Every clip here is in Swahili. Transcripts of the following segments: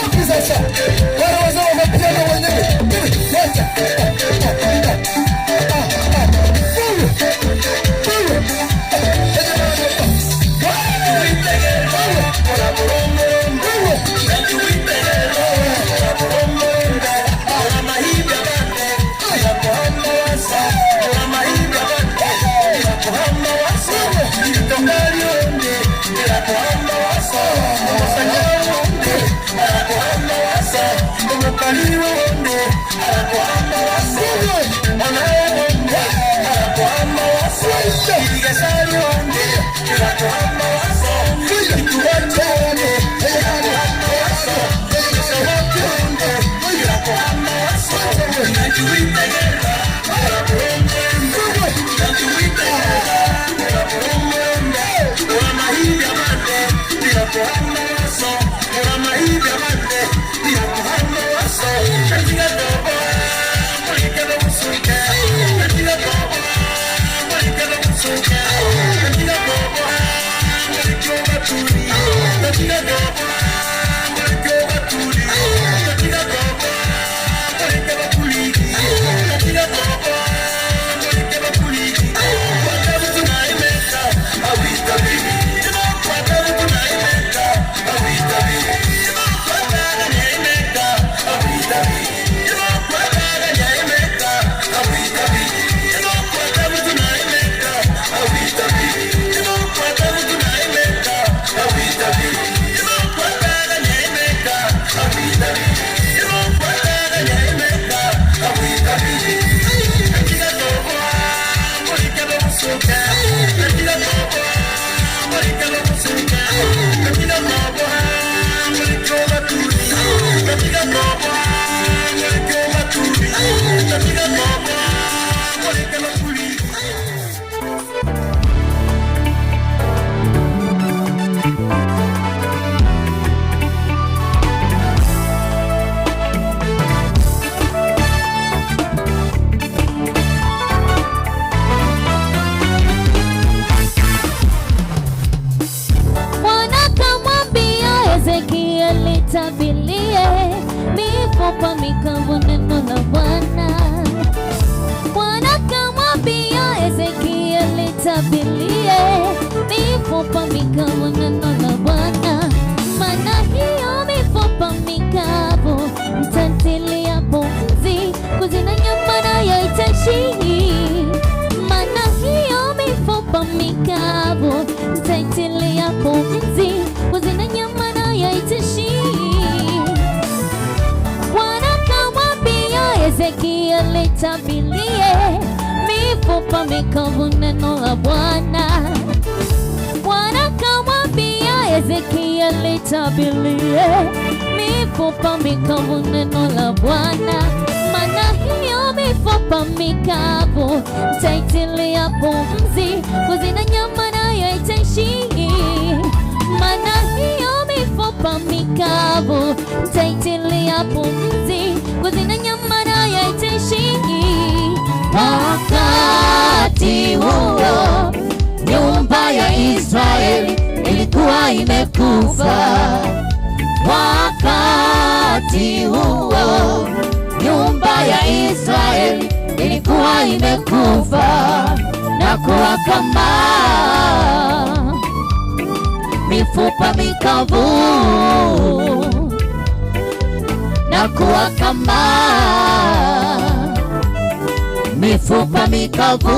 Wapi sasa? Wale wazee wa mapiano wenyewe. Wacha. Wewe. Wewe. Bwana kamwambia Ezekieli, tabirie mifupa mikavu neno la Bwana. Bwana kamwambia Ezekieli, tabirie mifupa mikavu neno la Bwana. Maana hiyo mifupa mikavu mtatilia pumzi, kuzina nyama nayo itaishi. Maana hiyo mifupa mikavu mtaitilia pumzi, kuzina nyama nayo itaishi. Bwana kamwambia Ezekieli, tabirie mifupa mikavu neno la Bwana. Bwana kamwambia Ezekieli, tabirie mifupa mikavu neno la Bwana. Maana hiyo mifupa mikavu mtaitilia pumzi, kuzina nyama nayo itaishi. Maana hiyo mifupa mikavu mtaitilia pumzi, kuzina nyama nayo itaishi. Wakati huo nyumba ya Israeli ilikuwa imekufa. Wakati huo nyumba ya Israeli ilikuwa imekufa na kuwa kama mifupa mikavu, na kuwa kama mifupa mikavu,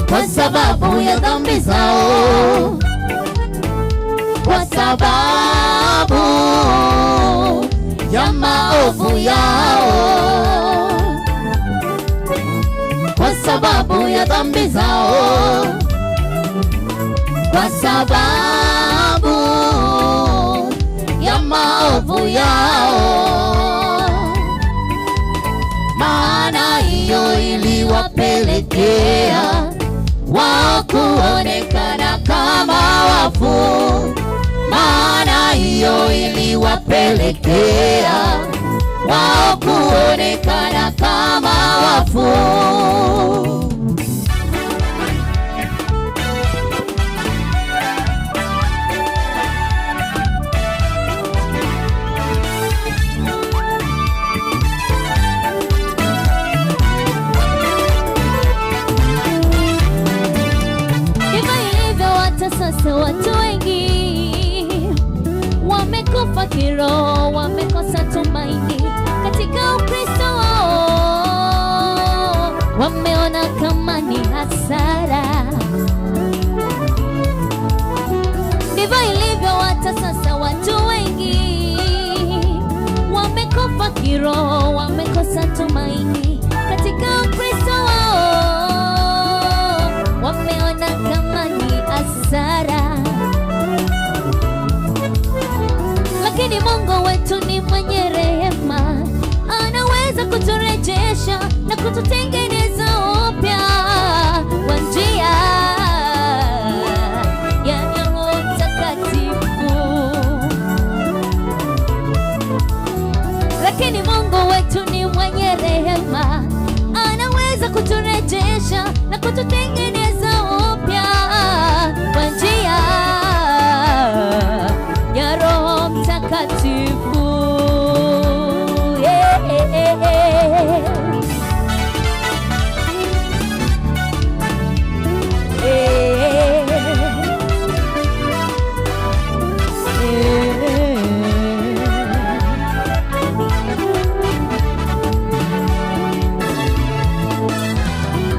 kwa sababu ya dhambi zao, kwa sababu ya maovu yao, kwa sababu ya dhambi zao, kwa sababu ya maovu yao. Maana hiyo iliwapelekea wao kuonekana kama wafu, maana hiyo iliwapelekea wao kuonekana kama wafu. sasa watu wengi wamekufa kiroho, wamekosa tumaini katika Ukristo wao, wameona kama ni hasara. Ndivyo ilivyo hata sasa watu wengi wamekufa kiroho, wamekosa tumaini katika Ukristo wao, wameona kama ni hasara. Lakini Mungu wetu ni mwenye rehema, anaweza kuturejesha na kututengeneza upya kwa njia ya Roho Mtakatifu. Lakini Mungu wetu ni mwenye rehema, anaweza kuturejesha na kututengeneza upya kwa njia ya Roho Mtakatifu. Yeah, yeah, yeah. Yeah. Yeah.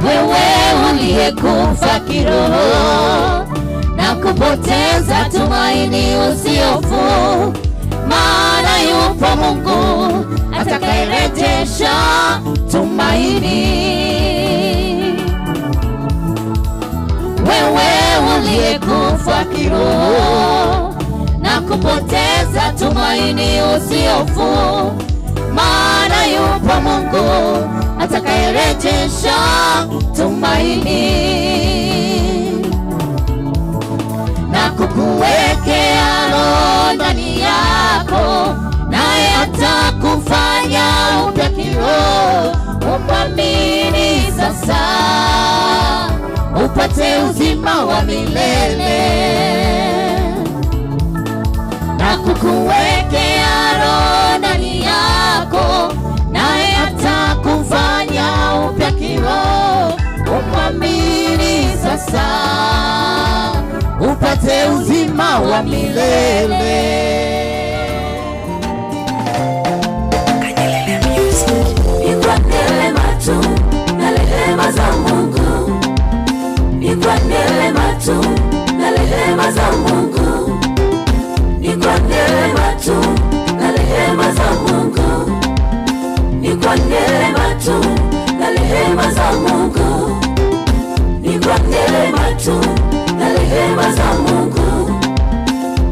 Wewe uliyekufa kiroho na kupoteza tumaini, usihofu, maana yupo Mungu atakayerejesha tumaini. Wewe uliyekufa kiroho na kupoteza tumaini, usihofu, maana yupo Mungu atakayerejesha tumaini na kukuwekea roho ndani yako, naye atakufanya upya kiroho. Umwamini sasa upate uzima wa milele, na kukuwekea roho ndani yako, naye atakufanya upya kiroho. Umwamini sasa upate uzima wa milele. Ni kwa neema tu na rehema za Mungu, ni kwa neema tu na rehema za Mungu, ni kwa neema tu na rehema za Mungu, ni kwa neema tu na rehema za Mungu, ni kwa neema tu na rehema za Mungu,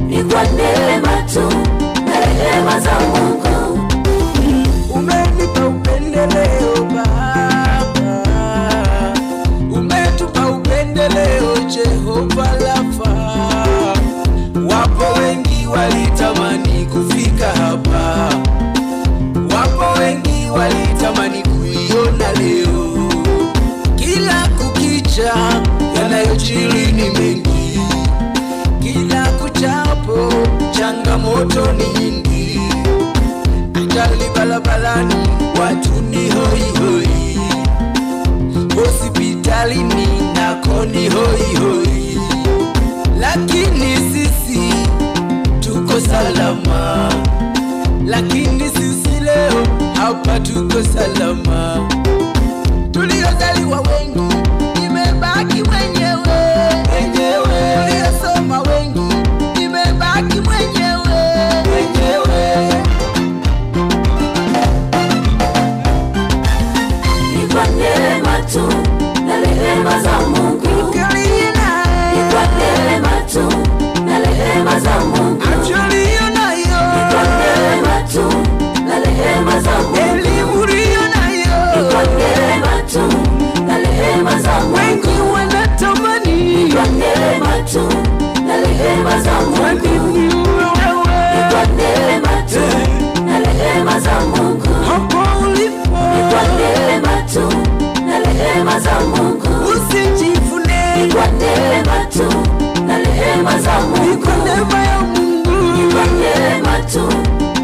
ni kwa neema tu na rehema za Mungu. Umenipa upendeleo Baba, umetupa upendeleo Jehova Rafa. Wapo wengi walitamani kufika hapa, wapo wengi walitamani kuiona leo. Kila kukicha yanayojiri ni mengi, kila kuchapo changamoto ni nyingi. Ajali barabarani, watu ni hoi hoi, hospitalini nako ni hoi hoi, lakini sisi tuko salama, lakini sisi leo hapa tuko salama. Tuliozaliwa wengi, nimebaki mwenyewe, tuliosoma wengi, nimebaki mwenyewe, mwenyewe. Ni kwa neema tu na rehema za Mungu, ni kwa neema tu na rehema za Mungu, ni kwa neema tu na rehema za Mungu, ni kwa neema tu na rehema za Mungu, Wengi wanatamani, ni kwa neema tu na rehema za Mungu, ni kwa neema tu na rehema za Mungu, hapo ulipo ni kwa neema tu na rehema za Mungu, usijivune, ni kwa neema tu na rehema za ni Mungu, kwa neema ya Mungu, ni kwa neema tu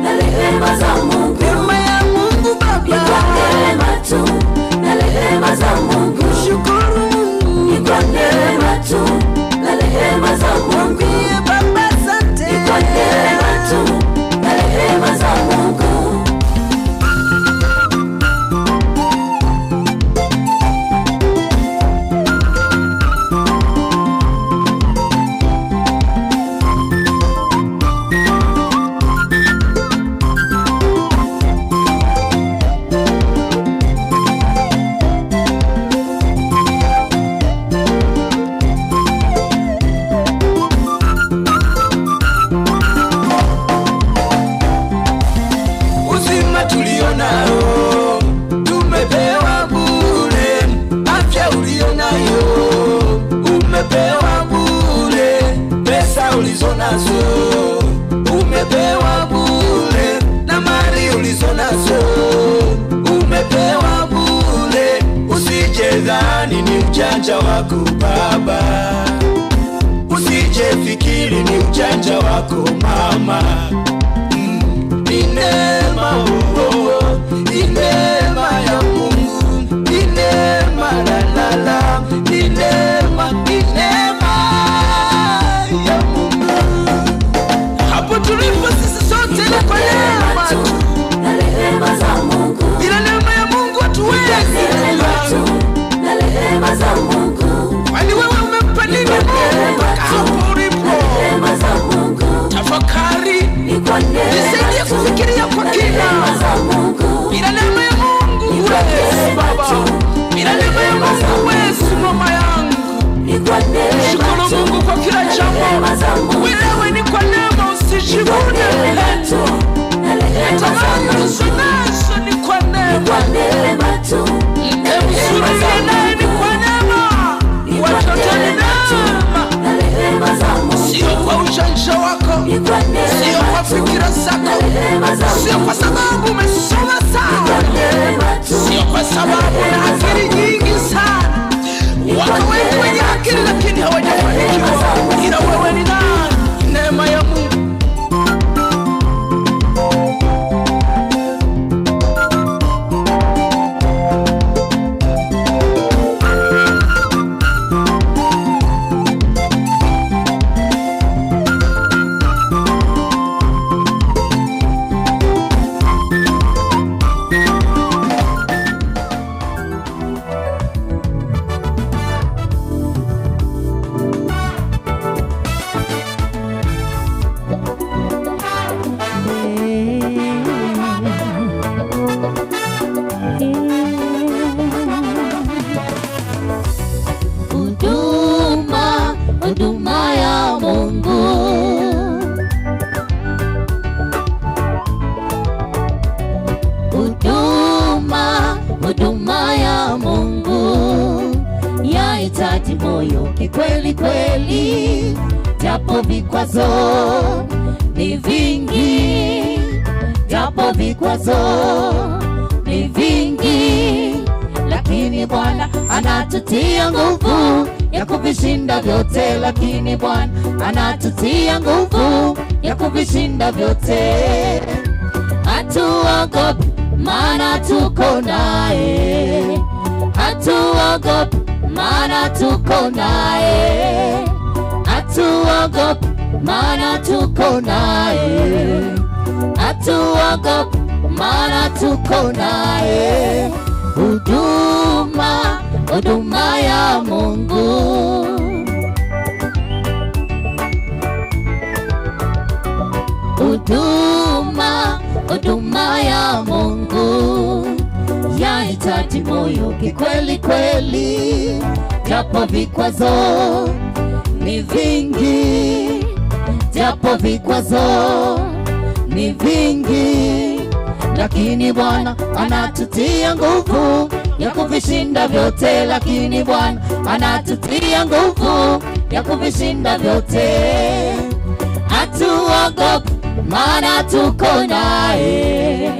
na rehema za Mungu, neema ya Mungu ni Baba, kwa neema tu na rehema za Mungu, shukuru Mungu ni kwa neema tu na rehema za Mungu. ulizonazo umepewa bure, na mali ulizonazo umepewa bure. Usije dhani ni ujanja wako baba, usije fikiri ni ujanja wako mama. Ni neema, oh, ni neema ya Mungu, ni neema la la la, ni neema, ni neema ya Mungu. Hapo tulipo sisi sote ni kwa neema tu, na rehema za Mungu. Bila neema ya Mungu hatuwezi. Na rehema za Mungu. Kwani wewe umempa nini Mungu mpaka hapo ulipo? Rehema za Mungu. Tafakari, nisaidie kufikiria kwa kina. Bila neema ya Mungu huwezi baba, bila neema ya Mungu huwezi mama yangu. Shukuru Mungu kwa kila jambo. Wewe ni kwa neema, usijivune. Tamani ulizonazo ni kwa neema. Mke mzuri uliye naye ni kwa neema. Watoto ni neema, sio kwa ujanja wako, sio kwa fikira zako, sio kwa sababu umesoma sana, sio kwa sababu na akili nyingi sana. Wako wengi wenye akili lakini hawajafanikiwa, ila wewe ni nani? Neema ya Mungu. Huduma ya Mungu, huduma ya Mungu yahitaji moyo kikweli kweli, japo vikwazo ni vingi, japo vikwazo ni vingi, lakini Bwana anatutia nguvu ya kuvishinda vyote, lakini Bwana anatutia nguvu ya kuvishinda vyote. Hatuogopi maana tuko naye, hatuogopi maana tuko naye, hatuogopi maana tuko naye, hatuogopi maana tuko naye. Huduma, huduma ya Mungu, huduma, huduma ya Mungu yahitaji moyo kikweli kweli, japo vikwazo ni vingi, japo vikwazo ni vingi, lakini Bwana anatutia nguvu ya kuvishinda vyote, lakini Bwana anatutia nguvu ya kuvishinda vyote. Hatuogopi maana tuko naye,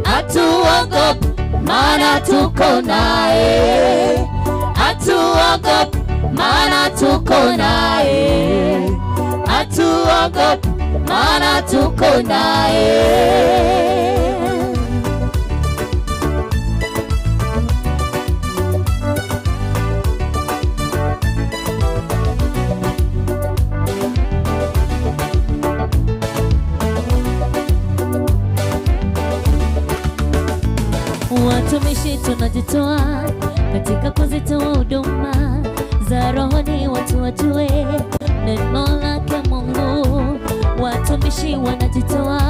hatuogopi maana tuko naye, hatuogopi maana tuko naye, hatuogopi maana tuko naye. Watumishi tunajitoa katika kuzitoa huduma za rohoni, watu wajue neno lake Mungu. Watumishi wanajitoa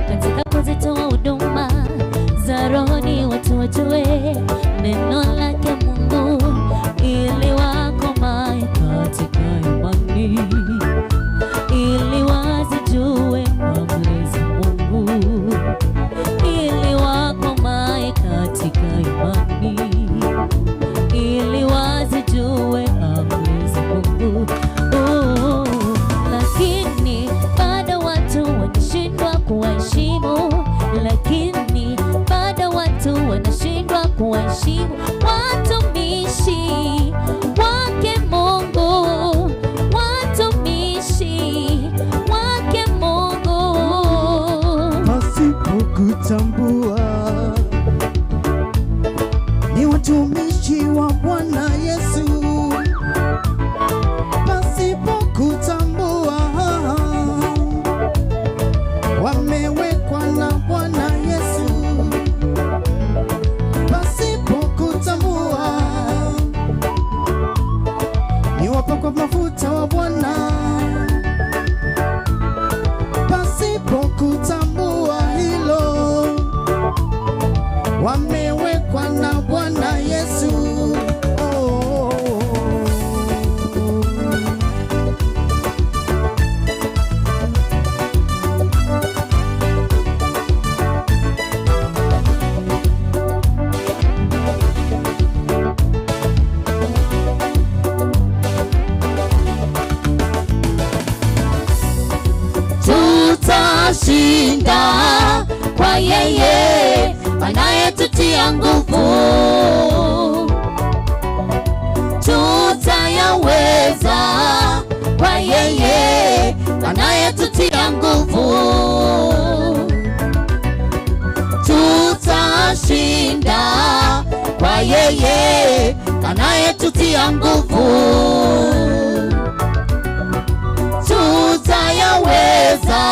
katika kuzitoa huduma za rohoni, watu wajue neno lake Mungu, ili wakomae katika imani, ili wazijue amri za Mungu, ili wakomae katika imani, ili wazijue amri za Mungu. Oh, lakini kuwaheshimu watumishi wake Mungu, watumishi wake Mungu. Pasipo kutambua ni watumishi wa Bwana Yesu, pasipo kutambua wamewekwa na Bwana Yesu, pasipo kutambua ni wapakwa mafuta wa Bwana, pasipo kutambua hilo wamewekwa na Bwana Yesu. Oh, oh, oh. Tutashinda kwa yeye anayetutia nguvu, tutayaweza kwa yeye anayetutia nguvu, tutashinda kwa yeye anayetutia nguvu, tutayaweza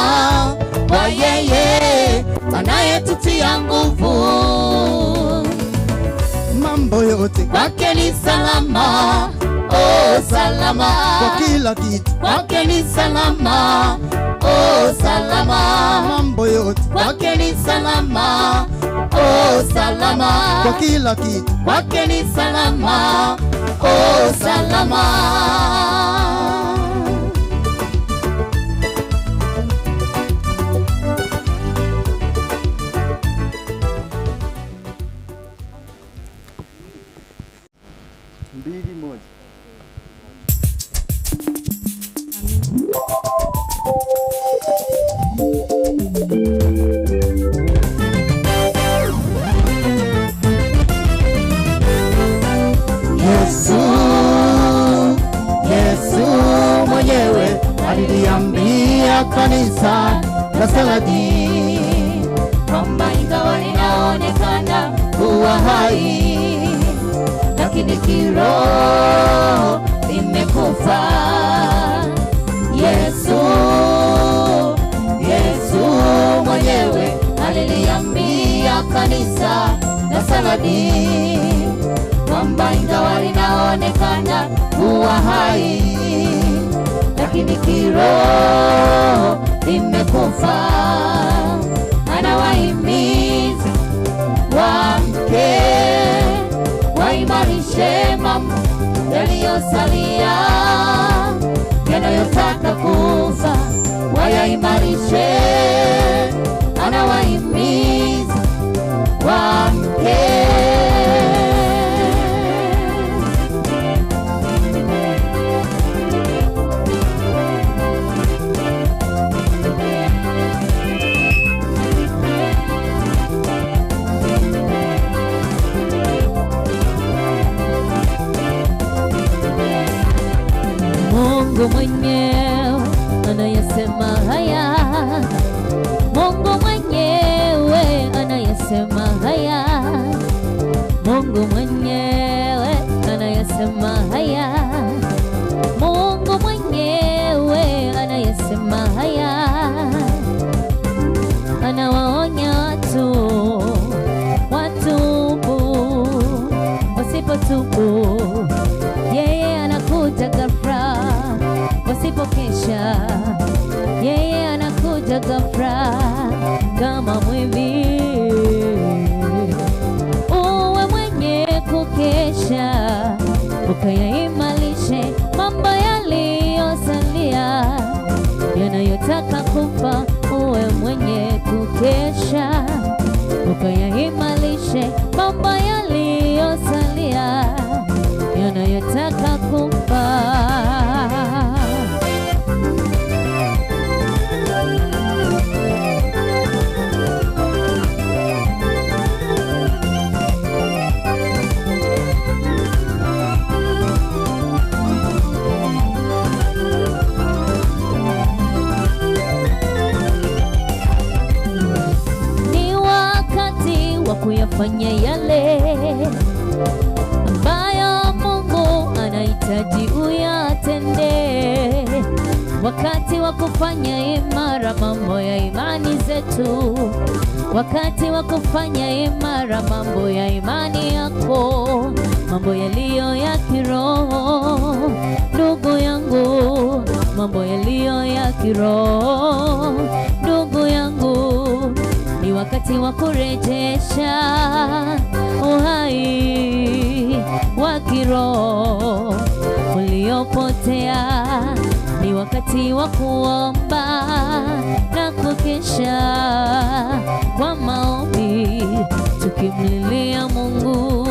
kwa yeye anayetutia nguvu. Mambo yote kwake ni salama, oh salama, kwa kila kitu kwake ni salama, oh salama, mambo yote kwake ni salama, oh salama, kwa kila kitu kwake ni salama, oh salama. Mbili moja. Yesu, Yesu mwenyewe aliliambia kanisa la Sardi kwamba ingawa linaonekana kuwa hai, lakini kiroho limekufa. Yesu, Yesu mwenyewe aliliambia kanisa la Sardi kwamba ingawa linaonekana kuwa hai, lakini kiroho limekufa. Anawahimiza waamke, waimarishe mambo yaliyosalia, yanayotaka kufa wayaimarishe. Anawahimiza waamke. Mungu mwenyewe anayesema haya, Mungu mwenyewe anayesema haya, Mungu mwenyewe anayesema haya, Mungu mwenyewe anayesema haya. Anawaonya watu watubu, wasipotubu yeye anakuja ghafla, wasipokesha yeye anakuja ghafla kama mwivi. Uwe mwenye kukesha, ukayaimarishe mambo yaliyosalia, yanayotaka kufa. Uwe mwenye kukesha, ukayaimarishe mambo yaliyosalia, yanayotaka kufa. kufanya yale ambayo Mungu anahitaji uyatende, wakati wa kufanya imara mambo ya imani zetu, wakati wa kufanya imara mambo ya imani yako, mambo yaliyo ya kiroho, ndugu yangu, mambo yaliyo ya kiroho, ndugu yangu. Ni wakati wa kurejesha uhai wa kiroho uliopotea. Ni wakati wa kuomba na kukesha kwa maombi tukimlilia Mungu.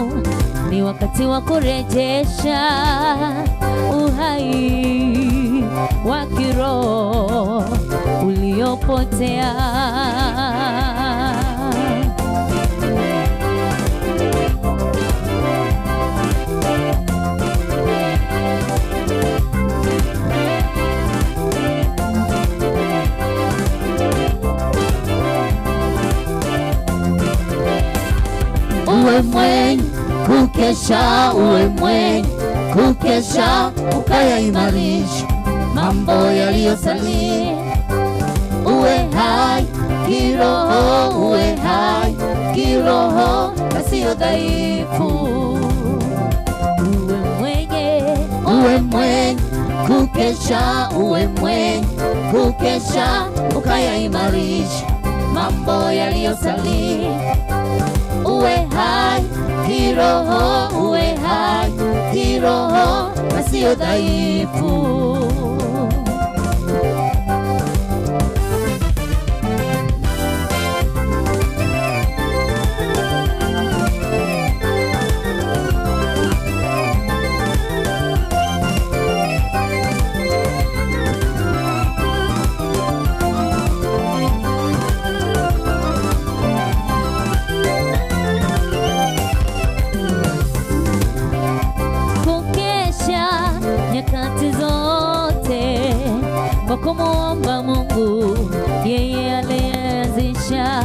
Ni wakati wa kurejesha uhai wa kiroho uliopotea. Uwe mwenye kukesha, uwe mwenye kukesha, ukayaimarisha mambo yaliyosalia. Uwe hai kiroho, uwe hai kiroho na sio dhaifu. Uwe mwenye kukesha, uwe mwenye kukesha, ukayaimarisha mambo yaliyosalia. Uwe hai kiroho, uwe hai kiroho na sio dhaifu. Kumuomba Mungu, yeye alianzisha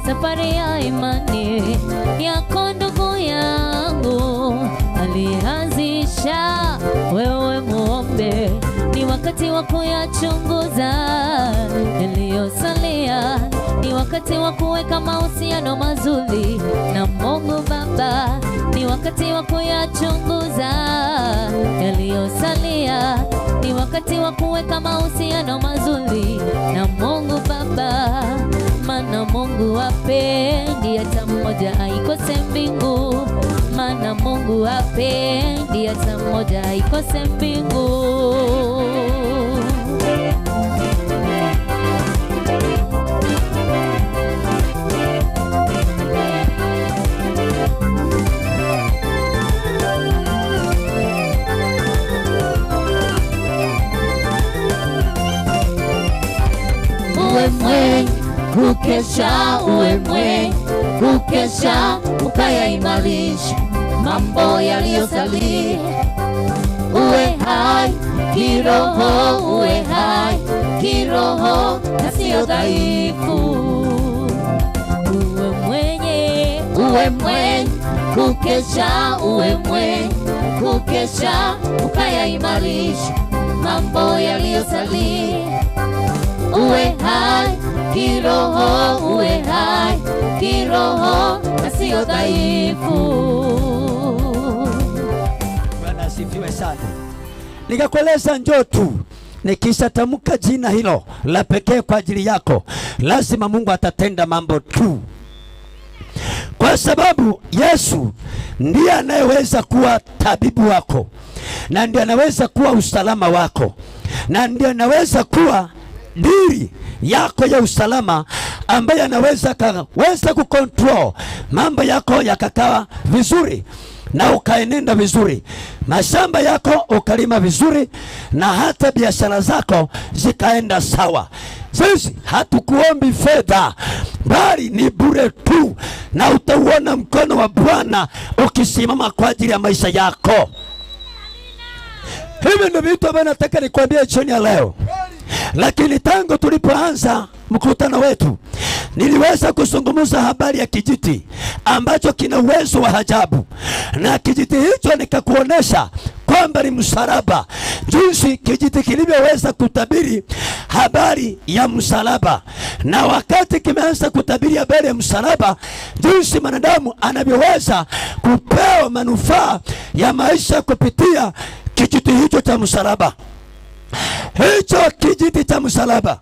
safari ya imani yako ndugu yangu, alianzisha, wewe muombe. Ni wakati wa kuyachunguza yaliyosalia, ni wakati wa kuweka mahusiano mazuri na Mungu Baba, ni wakati wa kuyachunguza yaliyosalia, ni wakati wa kuweka mahusiano mazuri na Mungu Baba. Maana Mungu hapendi hata mmoja aikose mbingu, maana Mungu hapendi hata mmoja aikose mbingu. Uwe mwenye kukesha, uwe mwenye kukesha, ukayaimarisha mambo yaliyosalia. Uwe hai kiroho, uwe hai kiroho na sio dhaifu. Uwe mwenye kukesha, uwe mwenye kukesha, ukayaimarisha mambo yaliyosalia. Uwe hai kiroho, uwe hai kiroho na sio dhaifu. Bwana asifiwe sana. Nikakueleza njoo tu, nikishatamka jina hilo la pekee kwa ajili yako, lazima Mungu atatenda mambo tu. Kwa sababu Yesu ndiye anayeweza kuwa tabibu wako, na ndiye anaweza kuwa usalama wako, na ndiye anaweza kuwa diri yako ya usalama, ambaye anaweza kucontrol mambo yako yakakaa vizuri na ukaenenda vizuri, mashamba yako ukalima vizuri, na hata biashara zako zikaenda sawa. Sisi hatukuombi fedha, bali ni bure tu, na utauona mkono wa Bwana ukisimama kwa ajili ya maisha yako. Hivi ndio vitu ambavyo nataka nikwambie jioni ya leo. Lakini tangu tulipoanza mkutano wetu, Niliweza kuzungumza habari ya kijiti ambacho kina uwezo wa ajabu, na kijiti hicho nikakuonesha kwamba ni msalaba, jinsi kijiti kilivyoweza kutabiri habari ya msalaba. Na wakati kimeanza kutabiri habari ya msalaba, jinsi mwanadamu anavyoweza kupewa manufaa ya maisha kupitia kijiti hicho cha msalaba. Hicho kijiti cha msalaba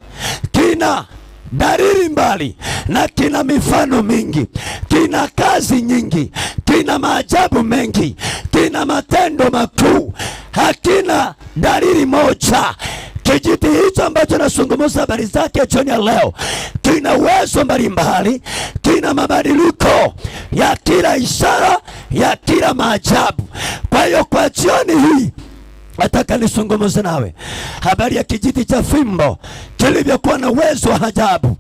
kina dalili mbali na kina mifano mingi, kina kazi nyingi, kina maajabu mengi, kina matendo makuu. Hakina dalili moja. Kijiti hicho ambacho nazungumza habari zake jioni ya leo kina uwezo mbalimbali, kina mabadiliko ya kila ishara, ya kila maajabu. Kwa hiyo kwa jioni hii nataka nizungumze nawe habari ya kijiti cha fimbo kilivyokuwa na uwezo wa ajabu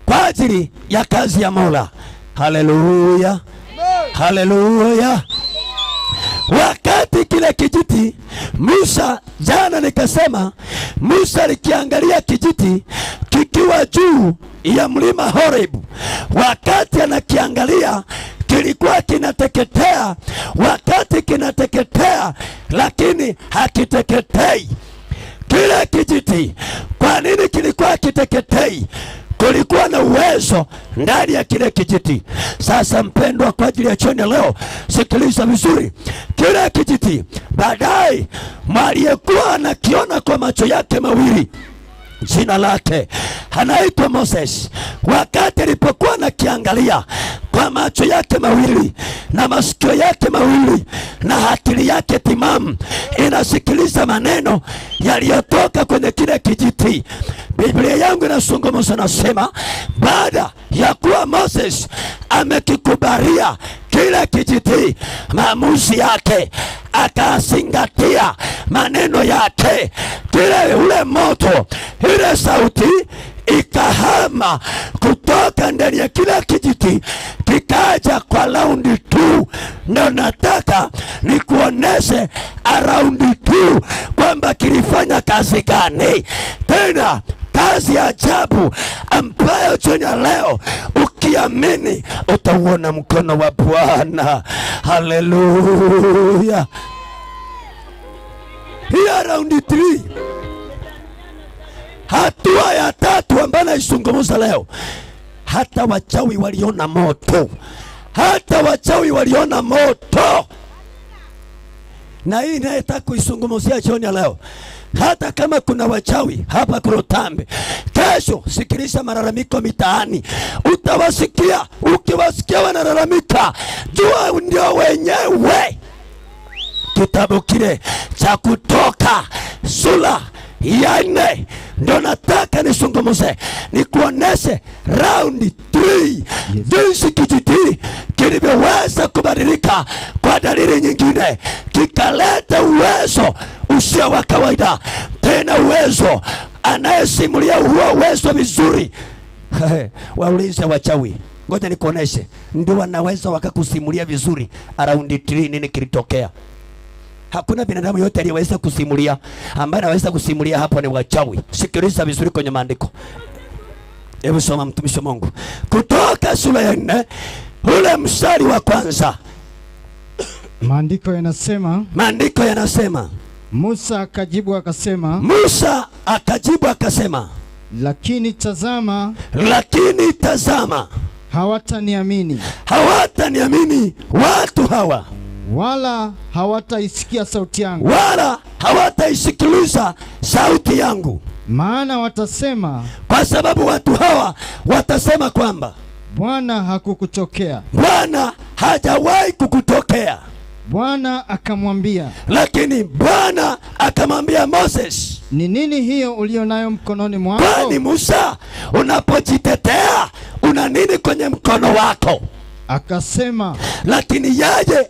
kwa ajili ya kazi ya Mola. Haleluya, haleluya. Wakati kile kijiti Musa, jana nikasema Musa alikiangalia kijiti kikiwa juu ya mlima Horebu. Wakati anakiangalia kilikuwa kinateketea, wakati kinateketea lakini hakiteketei. Kile kijiti, kwa nini kilikuwa kiteketei? Kulikuwa na uwezo ndani ya kile kijiti. Sasa mpendwa, kwa ajili ya jioni leo, sikiliza vizuri. Kile kijiti baadaye aliyekuwa anakiona kwa macho yake mawili, jina lake anaitwa Moses, wakati alipokuwa anakiangalia kwa macho yake mawili na masikio yake mawili na akili yake timamu inasikiliza maneno yaliyotoka kwenye kile kijiti, Biblia yangu inazungumza, nasema baada ya kuwa Moses amekikubalia kile kijiti, maamuzi yake akazingatia maneno yake, kile ule moto, ile sauti ikahama kutoka ndani ya kila kijiti kikaja kwa raundi 2. Ndio nataka nikuoneshe raundi 2 kwamba kilifanya kazi gani, tena kazi ya ajabu ambayo jioni ya leo ukiamini utauona mkono wa Bwana. Haleluya. Hii raundi 3, hatua ya tatu ambayo naizungumza leo. Hata wachawi waliona moto, hata wachawi waliona moto. Na hii nataka kuizungumzia jioni ya leo. Hata kama kuna wachawi hapa Kurutambe, kesho sikiliza malalamiko mitaani, utawasikia. Ukiwasikia wanalalamika, jua ndio wenyewe. Kitabu kile cha Kutoka sura ya 4 ndio nataka nizungumze, nikuoneshe round 3 jinsi kijiti kilivyoweza kubadilika kwa dalili nyingine, kikaleta uwezo usio wa kawaida, tena uwezo anayesimulia huo uwezo vizuri. Waulize wachawi, ngoja nikuoneshe, ndio wanaweza wakakusimulia vizuri round 3 nini kilitokea. Hakuna binadamu yote aliyeweza kusimulia. Ambaye anaweza kusimulia hapo ni wachawi. Sikiliza vizuri kwenye maandiko. Hebu soma mtumishi wa Mungu. Kutoka sura ya 4 ule mstari wa kwanza. Maandiko yanasema, Maandiko yanasema, Musa akajibu akasema, Musa akajibu akasema, lakini tazama, lakini tazama, hawataniamini, hawataniamini watu hawa, wala hawataisikia sauti yangu, wala hawataisikiliza sauti yangu. Maana watasema, kwa sababu watu hawa watasema kwamba Bwana hakukutokea, Bwana hajawahi kukutokea. Bwana akamwambia, lakini Bwana akamwambia Moses, ni nini hiyo ulionayo mkononi mwako? Kwani Musa, unapojitetea una nini kwenye mkono wako? Akasema, lakini yeye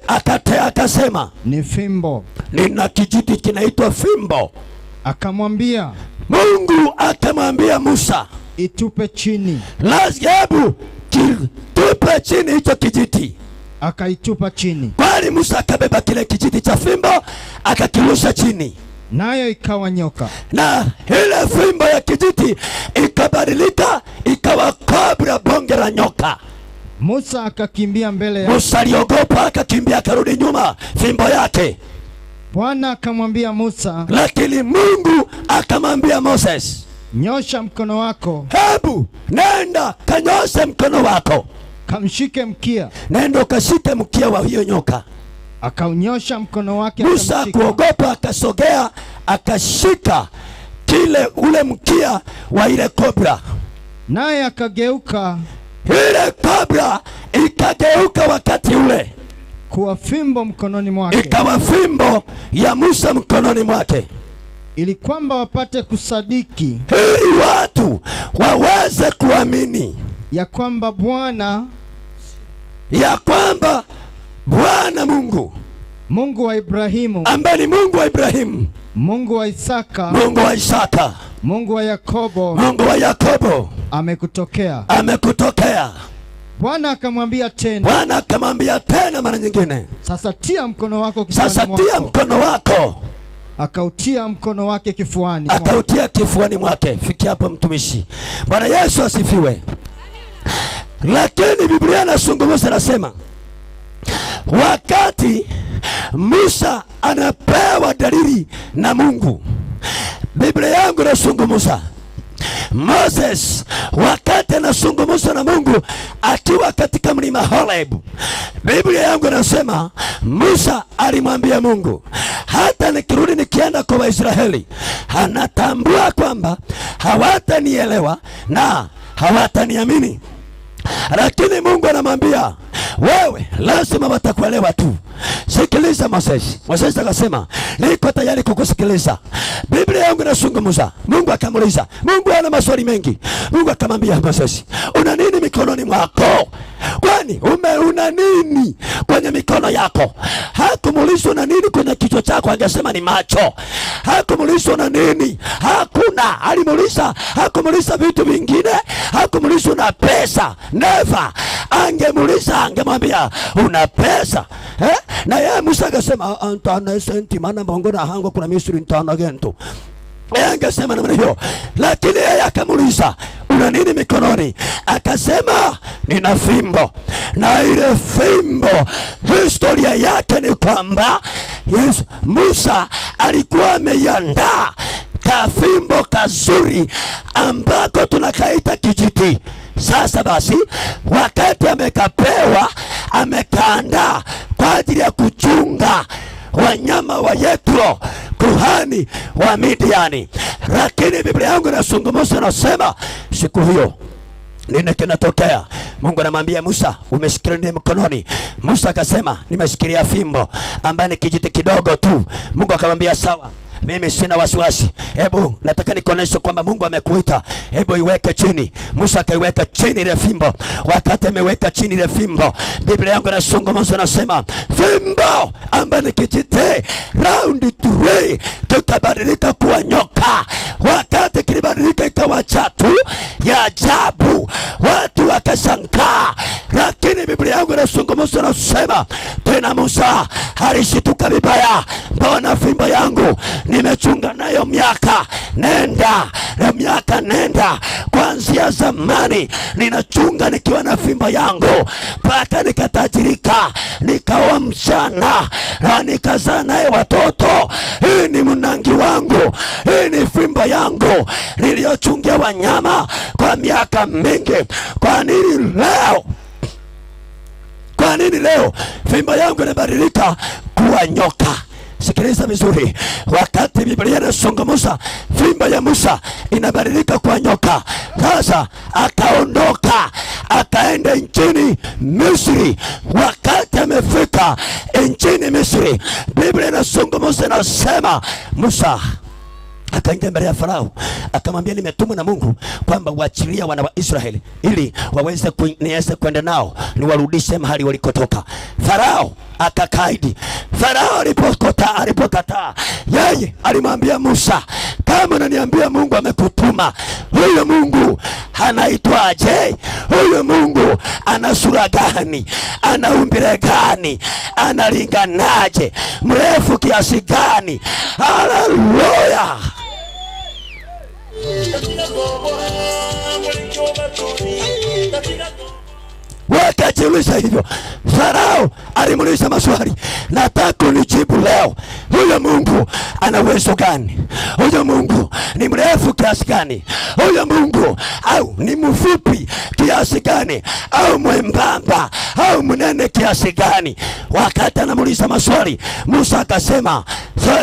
akasema, ni fimbo, nina kijiti kinaitwa fimbo. Akamwambia, Mungu akamwambia Musa, itupe chini. Hebu tupe chini hicho kijiti. Akaitupa chini. Kwani Musa akabeba kile kijiti cha fimbo akakirusha chini. Nayo ikawa nyoka. Na ile fimbo ya kijiti ikabadilika ikawa kobra, bonge la nyoka. Musa akakimbia mbele yake. Musa aliogopa akakimbia akarudi nyuma fimbo yake. Bwana akamwambia Musa. Lakini Mungu akamwambia Moses, nyosha mkono wako. Hebu nenda kanyoshe mkono wako. Kamshike mkia. Nenda ukashike mkia wa hiyo nyoka. Akaunyosha mkono wake. Musa kuogopa akasogea akashika kile ule mkia wa ile kobra. Naye akageuka. Ile kobra ikageuka wakati ule kuwa fimbo mkononi mwake. Ikawa fimbo ya Musa mkononi mwake. Ili kwamba wapate kusadiki, ili watu waweze kuamini ya kwamba Bwana, ya kwamba Bwana Mungu, Mungu wa Ibrahimu, ambaye ni Mungu wa Ibrahimu, Mungu wa Isaka, Mungu wa Isaka, Mungu wa Yakobo, Mungu wa Yakobo amekutokea. Amekutokea. Bwana akamwambia tena. Bwana akamwambia tena mara nyingine. Sasa tia mkono wako kifuani mwako. Sasa tia mkono wako. Akautia mkono wake kifuani. Akautia kifuani mwake. Fikia hapo mtumishi. Bwana Yesu asifiwe. Lakini Biblia inazungumza, nasema wakati Musa anapewa dalili na Mungu, Biblia yangu inazungumza Moses wakati anazungumza na Mungu akiwa katika mlima Horeb, Biblia yangu inasema Musa alimwambia Mungu, hata nikirudi nikienda kwa Waisraeli, anatambua kwamba hawatanielewa na hawataniamini. Lakini Mungu anamwambia, wewe lazima watakuelewa tu. Sikiliza Moses. Moses akasema, niko tayari kukusikiliza. Biblia yangu inazungumza. Mungu akamuuliza. Mungu ana maswali mengi. Mungu akamwambia Moses, una nini mikononi mwako? Kwani una nini kwenye mikono yako? Hakumuuliza una nini kwenye kichwa chako, angesema ni macho. Hakumuuliza una nini? Hakuna. Alimuuliza, hakumuuliza vitu vingine, hakumuuliza una pesa. Never. Angemuuliza, angemwambia una pesa. Eh? Na yeye Musa akasema antana senti maana mbongona hango kuna Misri ntana gento. Yeye angesema namna hiyo. Lakini yeye akamuuliza una nini mikononi? Akasema nina fimbo. Na ile fimbo historia yake ni kwamba Yesu Musa alikuwa ameiandaa kafimbo kazuri ambako tunakaita kijiti. Sasa basi wakati amekapewa, amekaandaa kwa ajili ya kuchunga wanyama wa Yetro kuhani wa Midiani. Lakini Biblia yangu inazungumza, nasema siku hiyo nini kinatokea? Mungu anamwambia Musa, umeshikilia nini mkononi? Musa akasema, nimeshikilia fimbo ambaye ni kijiti kidogo tu. Mungu akamwambia sawa, mimi sina wasiwasi. Hebu nataka nikuoneshe kwamba Mungu amekuita. Hebu iweke chini. Musa akaiweka chini ile fimbo. Wakati ameweka chini ile fimbo, Biblia yangu inazungumza, nasema fimbo ambaye ni kijiti round 3 tutabadilika kuwa nyoka. Wakati kilibadilika ikawa chatu ya ajabu, watu wakashangaa. Lakini Biblia yangu inazungumza, nasema tena Musa alishtuka vibaya, mbona fimbo yangu nimechunga nayo miaka nenda na miaka nenda, kuanzia zamani ninachunga nikiwa na fimbo yangu mpaka nikatajirika, nikawa mchana na nikazaa naye watoto. Hii ni mnangi wangu, hii ni fimbo yangu niliyochungia wanyama kwa miaka mingi. Kwa nini leo? Kwa nini leo fimbo yangu inabadilika kuwa nyoka? Sikiliza vizuri. Wakati Biblia inazungumza fimbo ya Musa inabadilika kuwa nyoka, sasa akaondoka akaenda nchini Misri. Wakati amefika nchini Misri, Biblia inazungumza, inasema Musa akaingia mbele ya Farao akamwambia, nimetumwa na Mungu kwamba uachilia wana wa Israeli ili waweze niweze kwenda nao niwarudishe mahali walikotoka. Farao akakaidi. Farao alipokataa, yeye alimwambia Musa, kama unaniambia Mungu amekutuma, huyo Mungu anaitwaje? Huyu Mungu ana sura gani? Ana umbile gani? Analinganaje? Mrefu kiasi gani? Haleluya! Wakajiuliza hivyo. Farao alimuuliza maswali. Nataka unijibu leo. Huyo Mungu ana uwezo gani? Huyo Mungu ni mrefu kiasi gani? Huyo Mungu au ni mfupi kiasi gani? Au mwembamba au mnene kiasi gani? Wakati anamuuliza maswali, Musa akasema,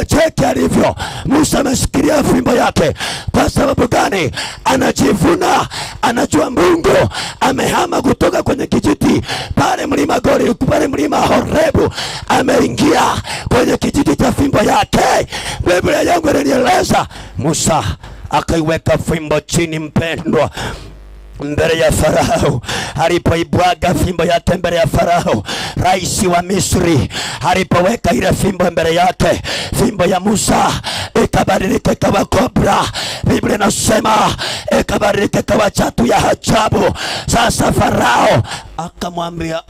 cheki alivyo. Musa ameshikilia fimbo yake. Kwa sababu gani? Anajivuna, anajua Mungu amehama kutoka kwenye kijiti pale mlima Gori, pale mlima Horebu, ameingia kwenye kijiti cha fimbo yake. Biblia yangu inanieleza Musa akaiweka fimbo chini, mpendwa, mbele ya Farao. Alipoibwaga fimbo yake mbele ya Farao, rais wa Misri, alipoweka ile fimbo mbele yake, fimbo ya Musa ikabadilika ikawa kobra. Biblia inasema ikabadilika ikawa chatu ya ajabu. Sasa Farao akamwambia,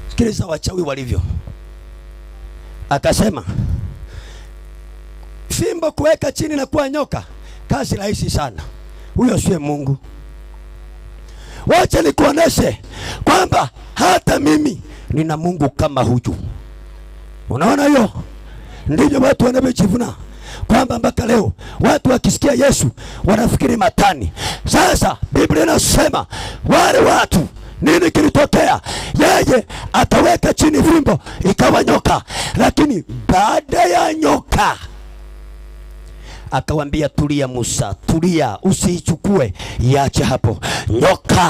sikiliza wachawi walivyo. Akasema fimbo kuweka chini na kuwa nyoka, kazi rahisi sana. Huyo siye Mungu. Wacha nikuoneshe kwamba hata mimi nina Mungu kama huyu. Unaona hiyo? Ndivyo watu wanavyojivuna kwamba mpaka leo watu wakisikia Yesu wanafikiri matani. Sasa Biblia inasema wale watu, nini kilitokea? Yeye ataweka chini fimbo ikawa nyoka, lakini baada ya nyoka akawambia, tulia Musa, tulia, usiichukue, iache hapo. Nyoka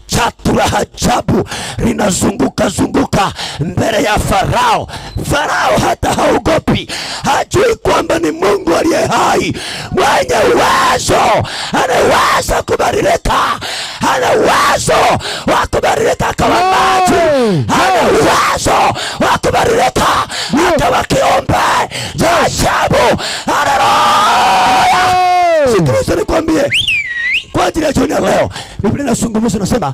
chatu la ajabu linazunguka zunguka mbele ya Farao. Farao hata haogopi, hajui kwamba ni Mungu aliye hai, mwenye uwezo, anaweza kubadilika, ana uwezo wa kubadilika akawa maji, ana uwezo wa kubadilika akawa kiumbe cha ajabu. Haleluya! Sikiliza nikwambie, kwa ajili ya jioni ya leo, Biblia inazungumza, inasema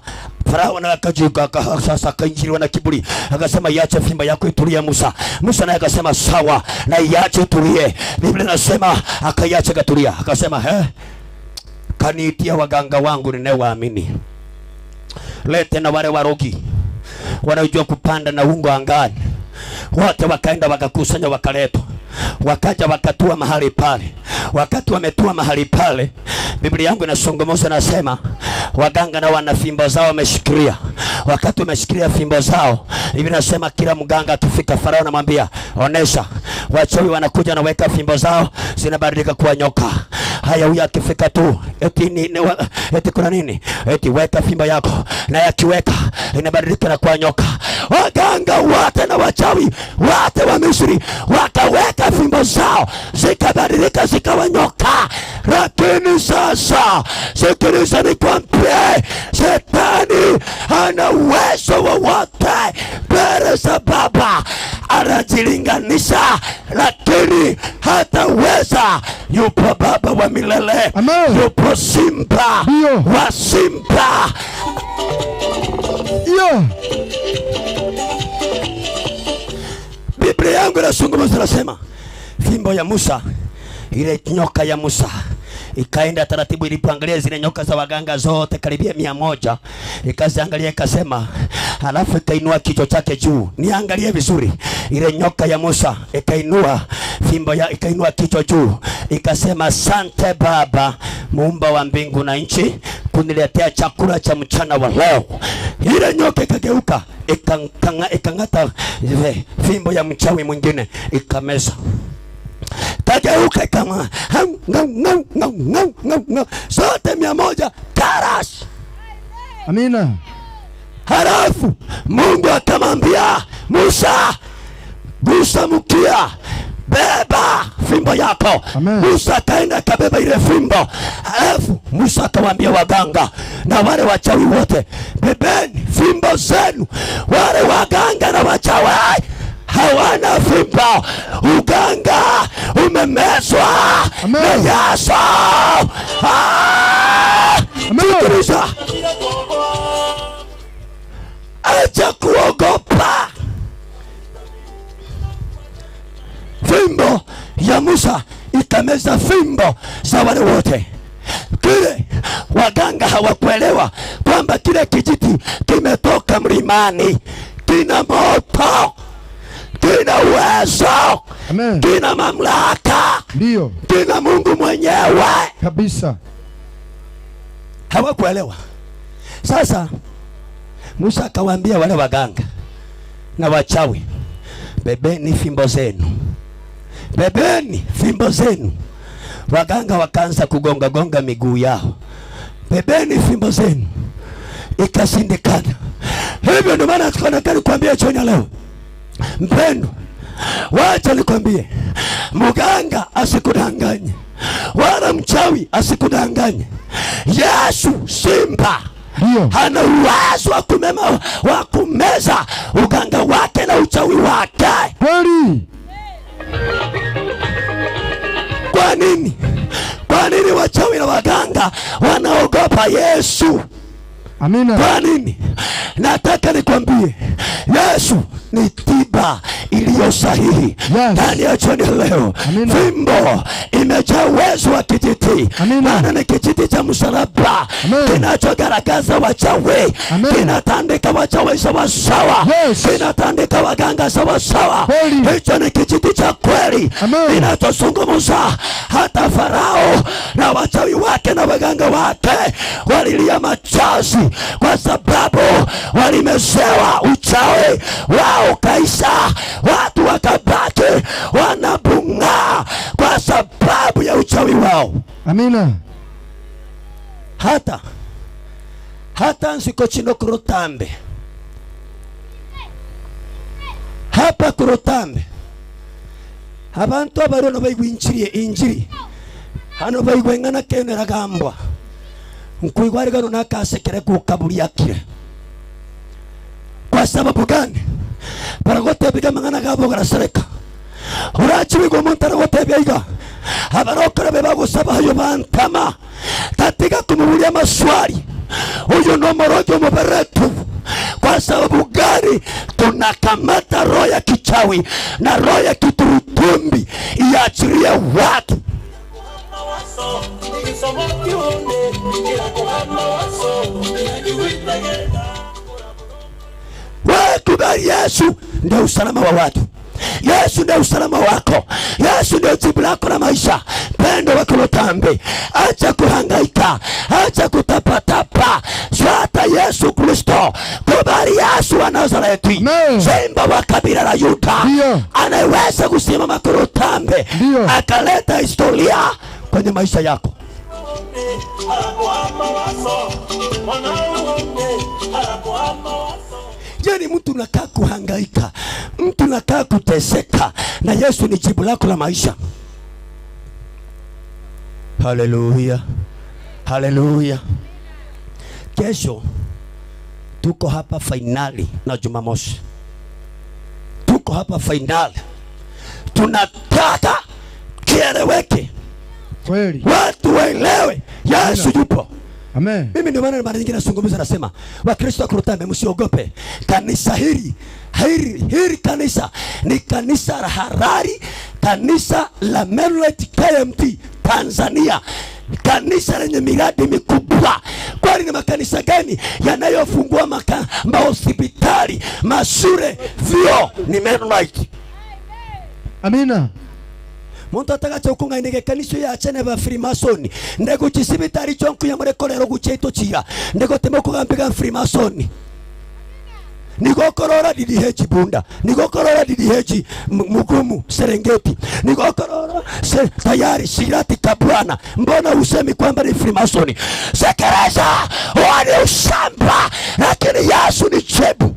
Farao na akajika, sasa akaingiliwa na kiburi, akasema iache fimbo yako itulie Musa. Musa naye akasema sawa, na iache itulie. Biblia inasema akaiacha ikatulia. Akasema kaniitia waganga wangu ninaowaamini, lete na wale warogi wanaojua kupanda na ungo angani. Wote wakaenda wakakusanya, wakaletwa, wakaja wakatua mahali pale. Wakati wametua mahali pale, Biblia yangu inazungumza, nasema waganga na wana fimbo zao wameshikilia. Wakati wameshikilia fimbo zao, Biblia inasema kila mganga akifika, Farao anamwambia onesha. Wachawi wanakuja na weka fimbo zao, zinabadilika kuwa nyoka. Haya, huyu akifika tu eti kuna nini? Eti weka fimbo yako, na yakiweka inabadilika na kuwa nyoka. Waganga wote na wachawi wote wa Misri wakaweka fimbo zao, zikabadilika zikawa nyoka. Lakini sasa sikiliza nikwambie, shetani hana uwezo wowote mbele za Baba. Anajilinganisha, lakini hataweza. Yupo Baba wa milele. Amen. Yupo Simba wa simba. Biblia yangu inazungumza, inasema fimbo ya Musa, ile nyoka ya Musa ikaenda taratibu. Ilipoangalia zile nyoka za waganga zote karibia 100, ikaziangalia ikasema, halafu ikainua kichwa chake juu. Niangalie vizuri. Ile nyoka ya Musa ikainua fimbo ya, ikainua kichwa juu, ikasema, asante Baba muumba wa mbingu na nchi kuniletea chakula cha mchana wa leo. Ile nyoka ikageuka ikang'ata fimbo ya mchawi mwingine ikameza. Kageuka kama zote 100 karash. Amina. Halafu Mungu akamwambia Musa, gusa mkia, beba fimbo yako. Amen. Musa akaenda akabeba ile fimbo. Halafu Musa akawaambia waganga na wale wachawi wote, bebeni fimbo zenu. Wale waganga na wachawi hawana fimbo. Uganga umemezwa Ni Yesu. Sikiliza, acha kuogopa. Fimbo ya Musa ikameza fimbo za wale wote. Kile waganga hawakuelewa kwamba kile kijiti kimetoka mlimani, kina moto, kina uwezo, kina mamlaka, ndio, kina Mungu mwenyewe kabisa. Hawakuelewa. Sasa Musa akawaambia wale waganga na wachawi, bebeni fimbo zenu, bebeni fimbo zenu. Waganga wakaanza kugonga gonga miguu yao, bebeni fimbo zenu, ikashindikana. Hivyo ndio maana nataka nikwambie jioni leo, mpendwa, wacha nikwambie, mganga asikudanganye wala mchawi asikudanganye. Yesu simba hana uwezo wa kumeza uganga wake na uchawi wake. Kweli. Kwa nini? Kwa nini wachawi na waganga wanaogopa Yesu? Amina. Kwa nini? Nataka nikwambie, Yesu ni tiba iliyo sahihi. Ndani ya jioni leo, fimbo imejaa uwezo wa kijiti. Maana ni kijiti cha msalaba kinachogaragaza wachawi, kinatandika wachawi sawa sawa, kinatandika waganga sawa sawa. Hicho ni kijiti cha kweli kinachozungumza. Hata Farao na wachawi wake na waganga wake walilia machozi kwa sababu walimezewa uchawi wao kaisha. Watu wakabaki wanabunga kwa sababu ya uchawi wao. Amina. Hata nsiko chino kurutambe, hapa kurutambe abantu abarono baigwinchirie injiri hano baigwengana keneragambwa nkuigwarigano nakasekere kukaburia kire. Kwa sababu gani? Baragotebiga mangana gabo garasereka. Urachiwigo muntu aragotebia abarokora bebagusaba hayo bantama tatiga kumubulia maswali. Huyu ndo morojo muberetu. Kwa sababu gani? Tunakamata roho ya kichawi na roho ya kiturutumbi iachirie watu. Kubali Yesu ndio usalama wa watu. Yesu ndio usalama wako. Yesu ndio jibu lako la maisha. Pendo wa Kurutambe, acha kuhangaika, acha kutapatapa. Fuata Yesu Kristo. Kubali Yesu wa Nazareti, simba wa kabila la Yuda, anaweza kusimama Kurutambe akaleta historia kwenye maisha yako. Yani mtu unakaa kuhangaika, mtu unakaa kuteseka, na Yesu ni jibu lako la maisha. Haleluya, haleluya. Kesho tuko hapa finali na Jumamosi, tuko hapa finali. Tunataka kieleweke, kweli, watu waelewe Yesu yupo. Amen. Mimi ndio maana mara nyingi nazungumza nasema, Wakristo wa Kurutambe msiogope. Kanisa hili, hili kanisa ni kanisa la harari, kanisa la Mennonite KMT Tanzania, kanisa lenye miradi mikubwa. Kwani ni makanisa gani yanayofungua mahospitali, mashule, vyuo? Ni Mennonite. Amina. Muntu atakacho kungainege kanisa ya achene ba Freemason ndego chisibitari chonku ya murekorero gucheito chira ndego temo kugambiga Freemason nigokorora DDH Bunda, nigokorora DDH Mugumu Serengeti, nigokorora tayari Shirati Kabwana. Mbona usemi kwamba ni Freemason? Sekereza wale ushamba, lakini Yesu ni jibu.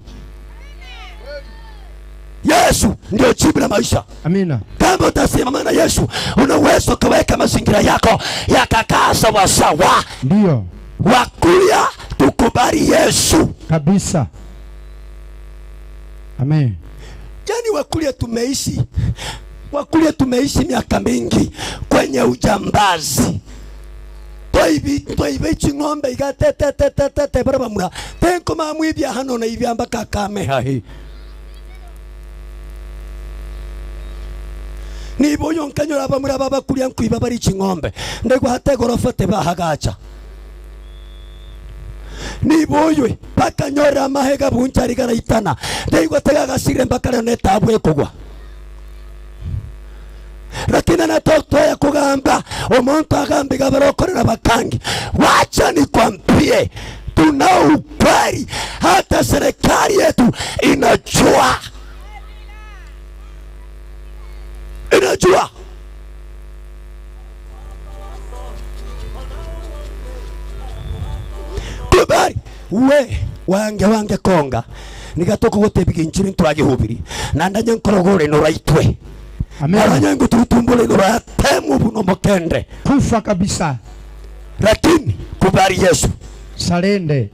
Yesu ndio jibu la maisha. Amina. Kama utasimama na Yesu, una uwezo kuweka mazingira yako yakakaa sawa sawa. Ndio. Wakulia tukubali Yesu kabisa. Amen. Yaani wakulia tumeishi Wakulia tumeishi miaka mingi kwenye ujambazi. Toibe ching'ombe igatete barabamura tenko mamwibya hano na ibyamba kakame hahi. Nibo yonkanyora bamura baba kulia nkuiba bari ching'ombe ndego hata gorofa te bahagacha. Niboywe bakanyora mahega bunchari garaitana ndego tega gasire mbakare netabwe kugwa. Lakini anatoa kugamba omuntu agambe gabarokorera bakangi. Wacha nikwambie, tunao ukweli, hata serikali yetu inajua. Inajua. Kubali we wange konga nigatoka gotebigi nchiri ntwagihubiri na ndanye nkorogore noraitwe. Amen. Kufa kabisa. Lakini kubali Yesu. Salende.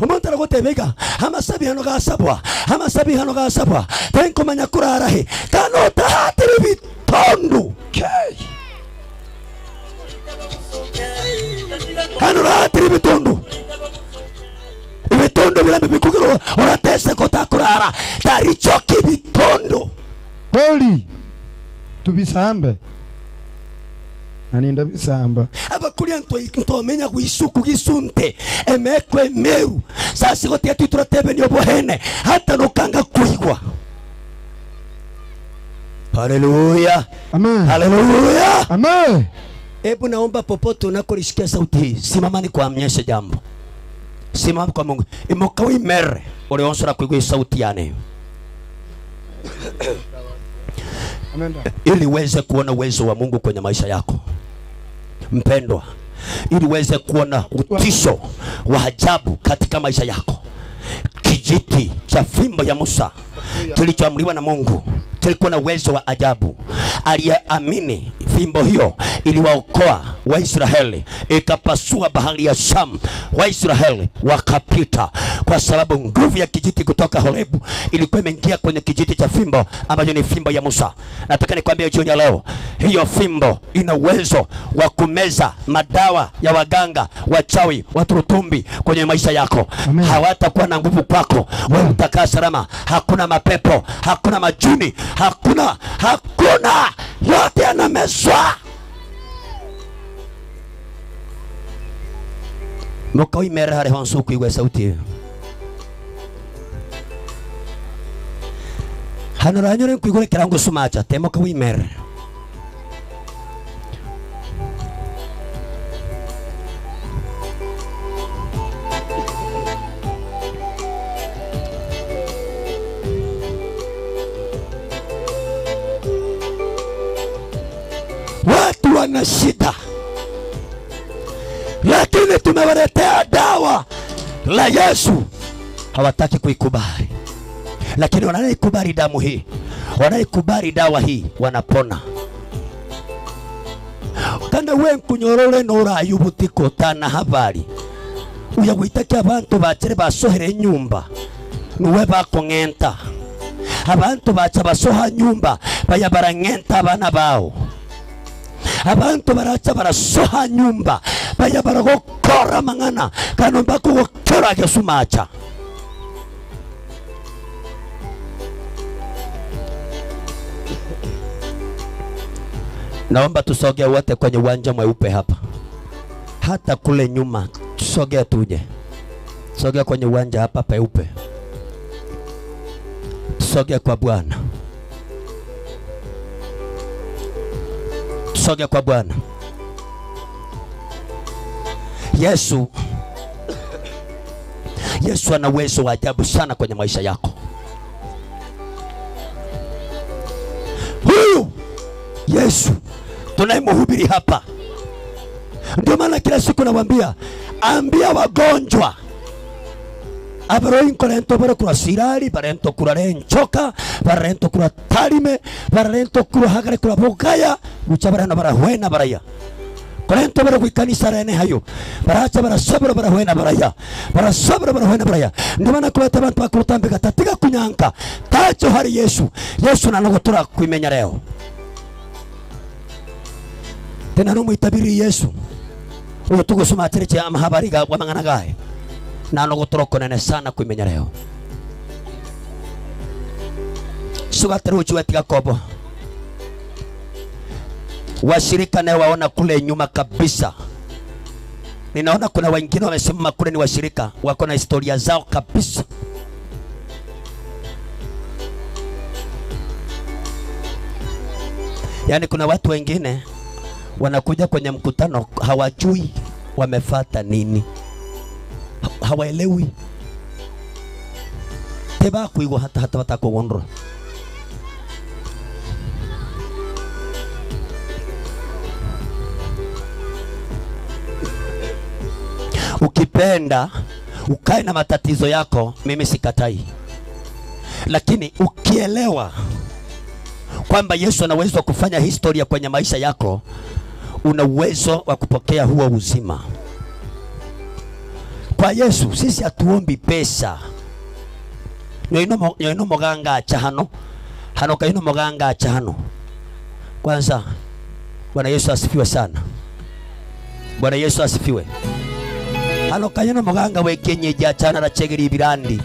Umuntu aragotebega amasabi hano gasabwa, amasabi hano gasabwa. Tenko manyakura arahe. Kano tahatiri bitondu. Kano tahatiri bitondu. Ibitondu birambe bikugiro uratese kotakurara. Tarichoki bitondu. Poli. Tubisambe aninda bisamba abakulia ntomenya kuisuku gisunte emekwe meru sasa gote tuturatebe ni obohene hata nokanga kuigwa. Haleluya, amen. Haleluya, amen. Hebu naomba popote unakolisikia sauti hii, simama nikuamnyeshe jambo. Simama kwa Mungu imoka wimere ulionsora kuigwa sauti yane ili uweze kuona uwezo wa Mungu kwenye maisha yako mpendwa, ili uweze kuona utisho wa ajabu katika maisha yako. Kijiti cha fimbo ya Musa kilichoamriwa na Mungu kilikuwa na uwezo wa ajabu. Aliyeamini fimbo hiyo iliwaokoa Waisraeli, ikapasua bahari ya Shamu, Waisraeli wakapita, kwa sababu nguvu ya kijiti kutoka Horebu ilikuwa imeingia kwenye kijiti cha fimbo ambayo ni fimbo ya Musa. Nataka nikwambie jioni ya leo, hiyo fimbo ina uwezo wa kumeza madawa ya waganga, wachawi, waturutumbi kwenye maisha yako. Hawatakuwa na nguvu kwako, wewe utakaa salama. Hakuna mapepo, hakuna majini, hakuna, yote yanamezwa. Mukaimera hare honsu kuigwa sauti. Hano ranyure kuigwa kirango sumacha temo kawimera. Watu wana shida, lakini tumewaletea dawa la Yesu, hawataki kuikubali. Lakini wanaikubali damu hii, wanaikubali dawa hii, wanapona. Kanda we nkunyorore nora yubutiko tana habari uya gwitaki abantu bachere basohere nyumba nuwe bakongenta abantu bacha basoha nyumba baya barangenta abana bao. Abantu baracha barasoha nyumba baya baragokora mangana kano bakugokora gesumacha. Naomba tusogee wote kwenye uwanja mweupe hapa. Hata kule nyuma tusogee tuje. Sogea kwenye uwanja hapa peupe. Tusogee kwa Bwana. Tusogee kwa Bwana. Yesu ana uwezo wa ajabu sana kwenye maisha yako. Huyu Yesu tunayemhubiri hapa. Ndio maana kila siku nawaambia, ambia wagonjwa abaroin korento bara kura sirari barento kura renchoka barento kura tarime barento kura hagare kura bogaya guchabara na barahwena baraya korento bara kuikanisa rene hayo baracha barasabra barahwena baraya barasabra barahwena baraya. Ndio maana kwa abantu bakutambika tatiga kunyanka tacho hari Yesu. Yesu nanogotura kuimenya leo. Tena no mwitabiri Yesu. Uyo tugusoma atirije amahabari ga mangana gae. Na no guturokonene sana kuimenya leo. Sugateruchu etiga kobo. Washirika naye waona kule nyuma kabisa. Ninaona kuna wengine wamesimama kule ni washirika, wako na historia zao kabisa. Yaani kuna watu wengine wanakuja kwenye mkutano hawajui wamefata nini, hawaelewi. Teba kuigwa hata hata watakugondora. Ukipenda ukae na matatizo yako, mimi sikatai. Lakini ukielewa kwamba Yesu ana uwezo wa kufanya historia kwenye maisha yako, una uwezo wa kupokea huo uzima. Kwa Yesu sisi hatuombi pesa. Nyoino muganga acha hano. Hano kaino muganga acha hano. Kwanza Bwana Yesu asifiwe sana. Bwana Yesu asifiwe. Hano kayino muganga wekenyeji achana na chegeri ibirandi.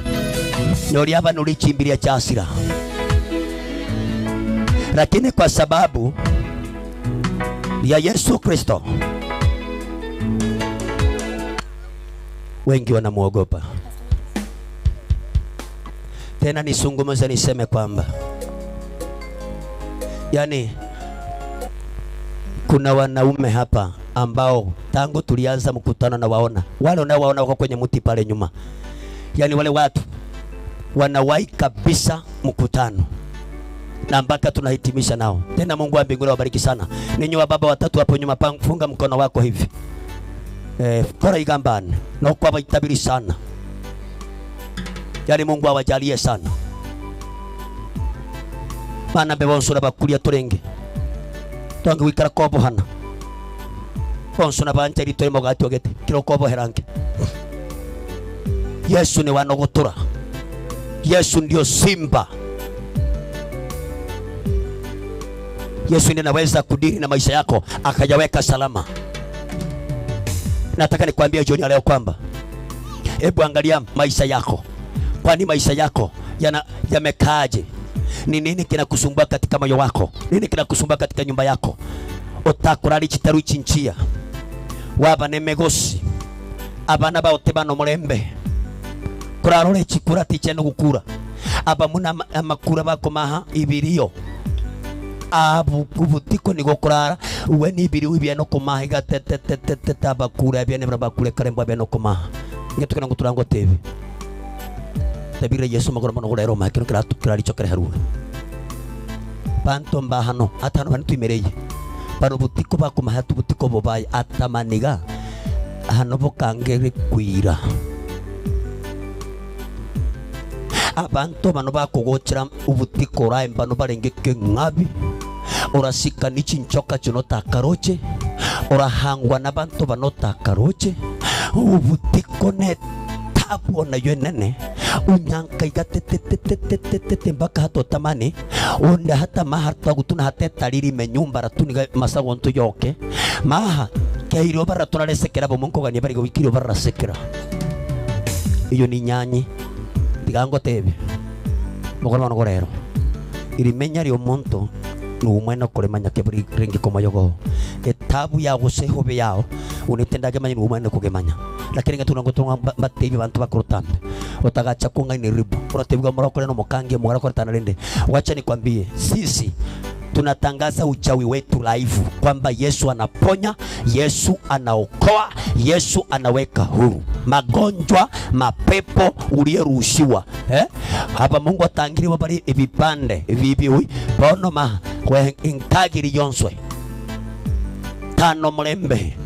Nyori hapa nulichimbilia chasira. Lakini kwa sababu ya Yesu Kristo wengi wanamuogopa. Tena nisungumuze niseme kwamba yani kuna wanaume hapa ambao tangu tulianza mkutano na waona wale unaowaona wako kwenye mti pale nyuma, yani wale watu wanawahi kabisa mkutano na mpaka tunahitimisha nao. Tena Mungu wa mbinguni awabariki sana. Ninyi wa baba watatu hapo nyuma, funga mkono wako hivi. Kora igambane na kwa waitabiri sana. Yani Mungu awajalie sana. Bana bebonsura bakulia turenge. Twange wikara kobo hana. Bonso na banja litore mogati ogete kiroko boherange. Yesu ni wanogotura. Yesu ndio simba. Yesu ndiye anaweza kudiri na maisha yako akayaweka salama. Nataka nikwambie jioni leo kwamba hebu angalia maisha yako. Kwani maisha yako yamekaaje? Ni nini kinakusumbua katika moyo wako? Nini kinakusumbua katika nyumba yako? Otakurari chitaru chinchia. Waba nemegosi. Abana ba otebano mulembe. Kurarore chikura ticheno gukura. Aba muna amakura bakomaha ibirio. Abu kubutiko nigo kurara uwe ni ibirio ibiano komaha iga te te te te tabakura ibiane bakure karembo ibiano komaha. Ngetukana nguturango tevi. Tabire Yesu magoro mono gurero makiro kiratu kiraricho kireharuwe. Panto mbahano atano bantu imereye. Pano butiko bakomaha tubutiko bobaye atamaniga hano bokangere kwira. Abantu bano bakogochera ubutiko rae bano barengeke ngabi orasika nichinchoka chinota karoche orahangwa nabantu banota karoche ubutiko ne tabu na yonene unyanka igatetetetetetete mpaka hato tamani onda hata maharta gutuna hate taliri menyumba ratuniga masagonto yoke maha keiro baratuna lesekera bomonko gani bari gowikiro barasekera iyo ni nyanyi tigango tebe mogoro gorero irimenya ri omonto numwena kuremanya keburi ringi komayogo etabu ya guseho be yao unitendage manyi numwena kugemanya lakini ngatuna ngotonga batebi bantu bakurutambe otagacha kunga ni ribu uratebiga morokore no mukange morakore tanarende. Wacha nikwambie sisi tunatangaza uchawi wetu live kwamba Yesu anaponya, Yesu anaokoa, Yesu anaweka huru magonjwa, mapepo uliyeruhusiwa. Hapa Mungu atangiri wabari ibipande ibibi bono ma we intagiri yonswe tano mlembe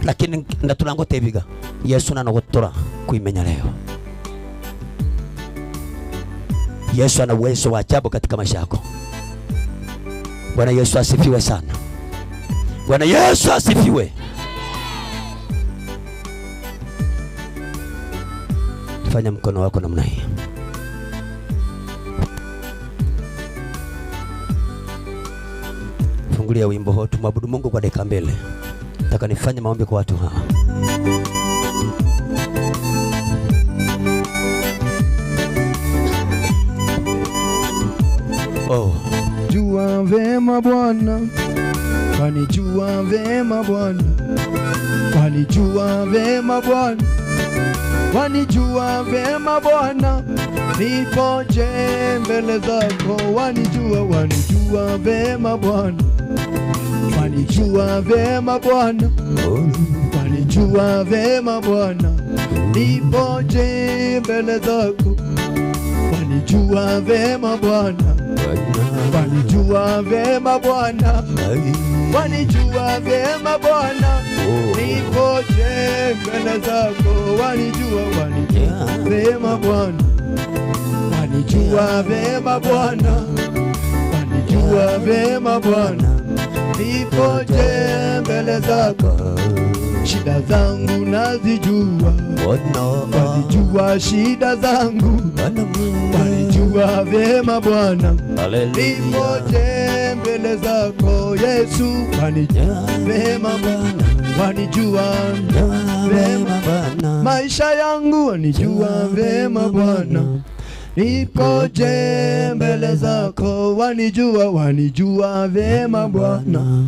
lakini ndatulango tebiga Yesu nanogotora kuimenya leo. Yesu ana uwezo wa ajabu katika maisha yako. Bwana Yesu asifiwe sana. Bwana Yesu asifiwe. Fanya mkono wako namna hii. Tufungulie wimbo huu, tumwabudu Mungu kwa dakika mbili. Nataka nifanye maombi kwa watu hawa. Oh. Jua vema Bwana, wanijua vema Bwana, wanijua vema Bwana, wanijua vema Bwana, nipoje mbele zako, wanijua, wanijua vema Bwana, wanijua vema Bwana, wanijua vema Bwana, nipoje mbele zako, wanijua vema Bwana, wanijua vema Bwana, wanijua vema Bwana, nipoje mbele zako, wanijua, wanijua vema Bwana, wanijua vema Bwana, wanijua vema Bwana, nipoje mbele zako. Shida zangu nazijua, wazijua shida zangu, wanijua vema Bwana, nipoje mbele zako Yesu, wanijua vema Bwana, wanijua vema Bwana, maisha yangu wanijua vema Bwana, nipoje mbele zako, wanijua, wanijua vema Bwana,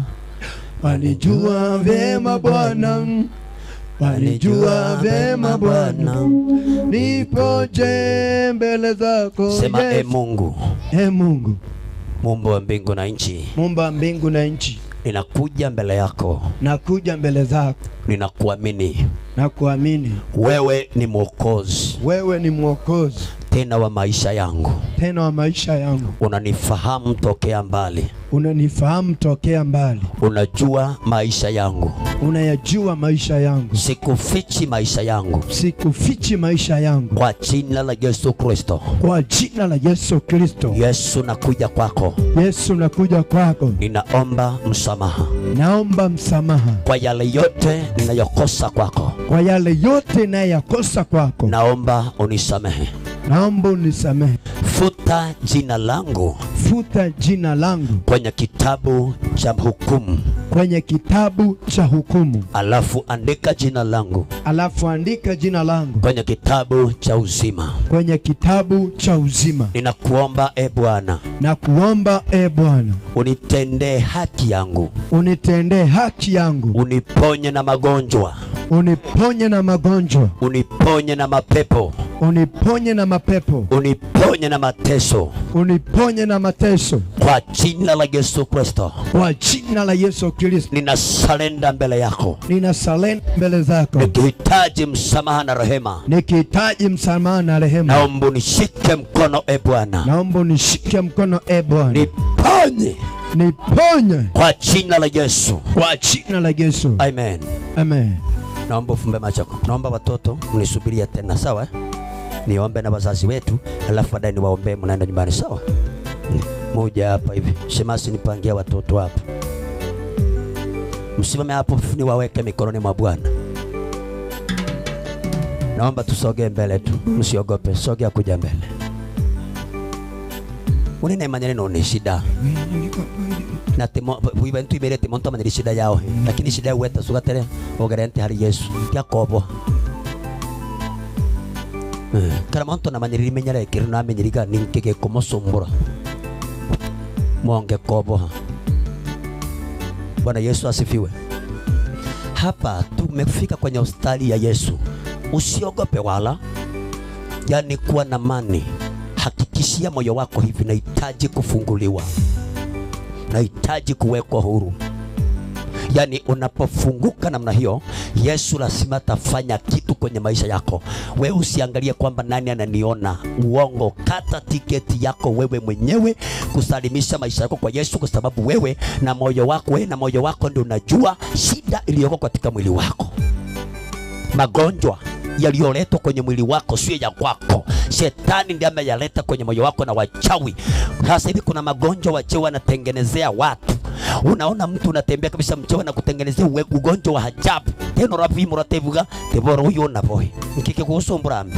wanijua vema Bwana, wanijua vema Bwana, nipoje mbele zako. Sema e Mungu, e Mungu, Muumba wa mbingu na nchi, Muumba wa mbingu na nchi, ninakuja mbele yako, nakuja mbele zako, ninakuamini, nakuamini, wewe ni Mwokozi, wewe ni Mwokozi tena wa maisha yangu, tena wa maisha yangu. Unanifahamu tokea mbali, unanifahamu tokea mbali, unajua maisha yangu, unayajua maisha yangu, sikufichi maisha yangu, sikufichi maisha yangu, kwa jina la Yesu Kristo, kwa jina la Yesu Kristo. Yesu, nakuja kwako, Yesu, nakuja kwako, ninaomba msamaha, naomba msamaha kwa yale yote ninayokosa kwako, kwa yale yote ninayokosa kwako, naomba unisamehe, naomba unisamehe. Futa jina langu, futa jina langu kwenye kitabu cha hukumu, kwenye kitabu cha hukumu, alafu andika jina langu, alafu andika jina langu kwenye kitabu cha uzima, kwenye kitabu cha uzima. Ninakuomba e Bwana, nakuomba e Bwana, unitendee haki yangu, unitendee haki yangu, uniponye na magonjwa, uniponye na magonjwa, uniponye na mapepo, uniponye na mapepo, uniponye na mateso, uniponye na mateso, kwa jina la Yesu Kristo, kwa jina la Yesu Kristo. Ninasalenda mbele yako, ninasalenda mbele zako, nikihitaji msamaha na rehema, nikihitaji msamaha na rehema. Naomba unishike mkono e Bwana, naomba unishike mkono e Bwana, niponye, niponye kwa jina la Yesu, kwa jina la Yesu. Amen, amen. Naomba ufumbe macho. Naomba watoto mnisubiria tena, sawa? Niombe na wazazi wetu, alafu baadaye niwaombee mnaenda nyumbani, sawa? Moja hapa hivi. Shemasi nipangia watoto hapa. Msimame hapo niwaweke mikononi mwa Bwana. Naomba tusogee mbele tu. Msiogope, sogea kuja mbele. Unene maneno ni shida. Na temo wibantu ibere temo ntama ni shida yao, lakini shida weta sugatere ogerente hari Yesu. Yakobo. Karamonto na manyiri menyere kirna menyiriga ninkege komosombora. Mwonge kobo. Bwana Yesu asifiwe. Hapa tumefika kwenye hospitali ya Yesu. Usiogope wala, yani kuwa na amani. Hakikishia moyo wako hivi, nahitaji kufunguliwa, nahitaji kuwekwa huru. Yani unapofunguka namna hiyo, Yesu lazima atafanya kitu kwenye maisha yako. Wewe usiangalie kwamba nani ananiona. Uongo. Kata tiketi yako wewe mwenyewe kusalimisha maisha yako kwa Yesu, kwa sababu wewe na moyo wako, wewe na moyo wako ndio unajua shida iliyoko katika mwili wako. Magonjwa yaliyoletwa kwenye mwili wako sio ya kwako. Shetani ndiye ameyaleta kwenye moyo wako na wachawi. Sasa hivi kuna magonjwa wachawi wanatengenezea watu. Unaona mtu unatembea kabisa, mchawi anakutengenezea ugonjwa wa ajabu. Tena ravi muratevuga teboro huyo na boy. Nkike kuhusu mburambi.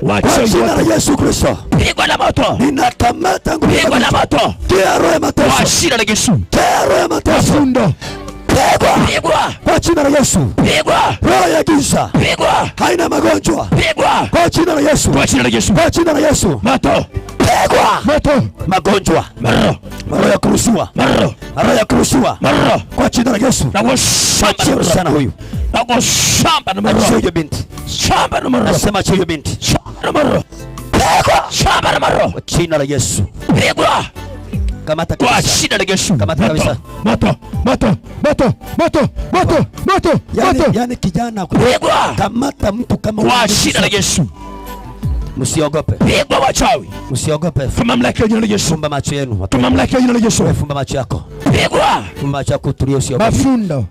Kwa jina la Yesu Kristo. Pigwa na moto. Ninakamata nguvu. Pigwa na moto. Kila roho ya mateso. Kwa jina la Yesu. Kila roho ya mateso. Mafundo. Pigwa. Pigwa. Kwa jina la Yesu. Pigwa. Roho ya giza. Pigwa. Haina magonjwa. Pigwa. Kwa jina la Yesu. Kwa jina la Yesu. Kwa jina la Yesu. Moto. Pigwa. Moto. Magonjwa. Maro. Roho ya kuruhusiwa. Maro. Roho ya kuruhusiwa. Maro. Kwa jina la Yesu. Na Achia msichana huyu. Na kushamba na maro. Achia huyo binti. Shamba na maro. Nasema achia huyo binti. Shamba na maro. Pigwa. Shamba na maro. Kwa jina la Yesu. Pigwa. Kamata Kwa kabisa. jina la Yesu. Kamata kabisa. Moto. Moto. Moto. Moto. Moto. Moto. Moto. Yani kijana Pigwa. kamata mtu kama Kwa jina la Yesu. Msiogope. Pigwa wachawi. Msiogope. Kwa mamlaka ya jina la Yesu. Fumba macho yenu. Kwa mamlaka ya jina la Yesu. Fumba macho yako. Pigwa. Fumba macho yako, tulia, usiogope. Mafundo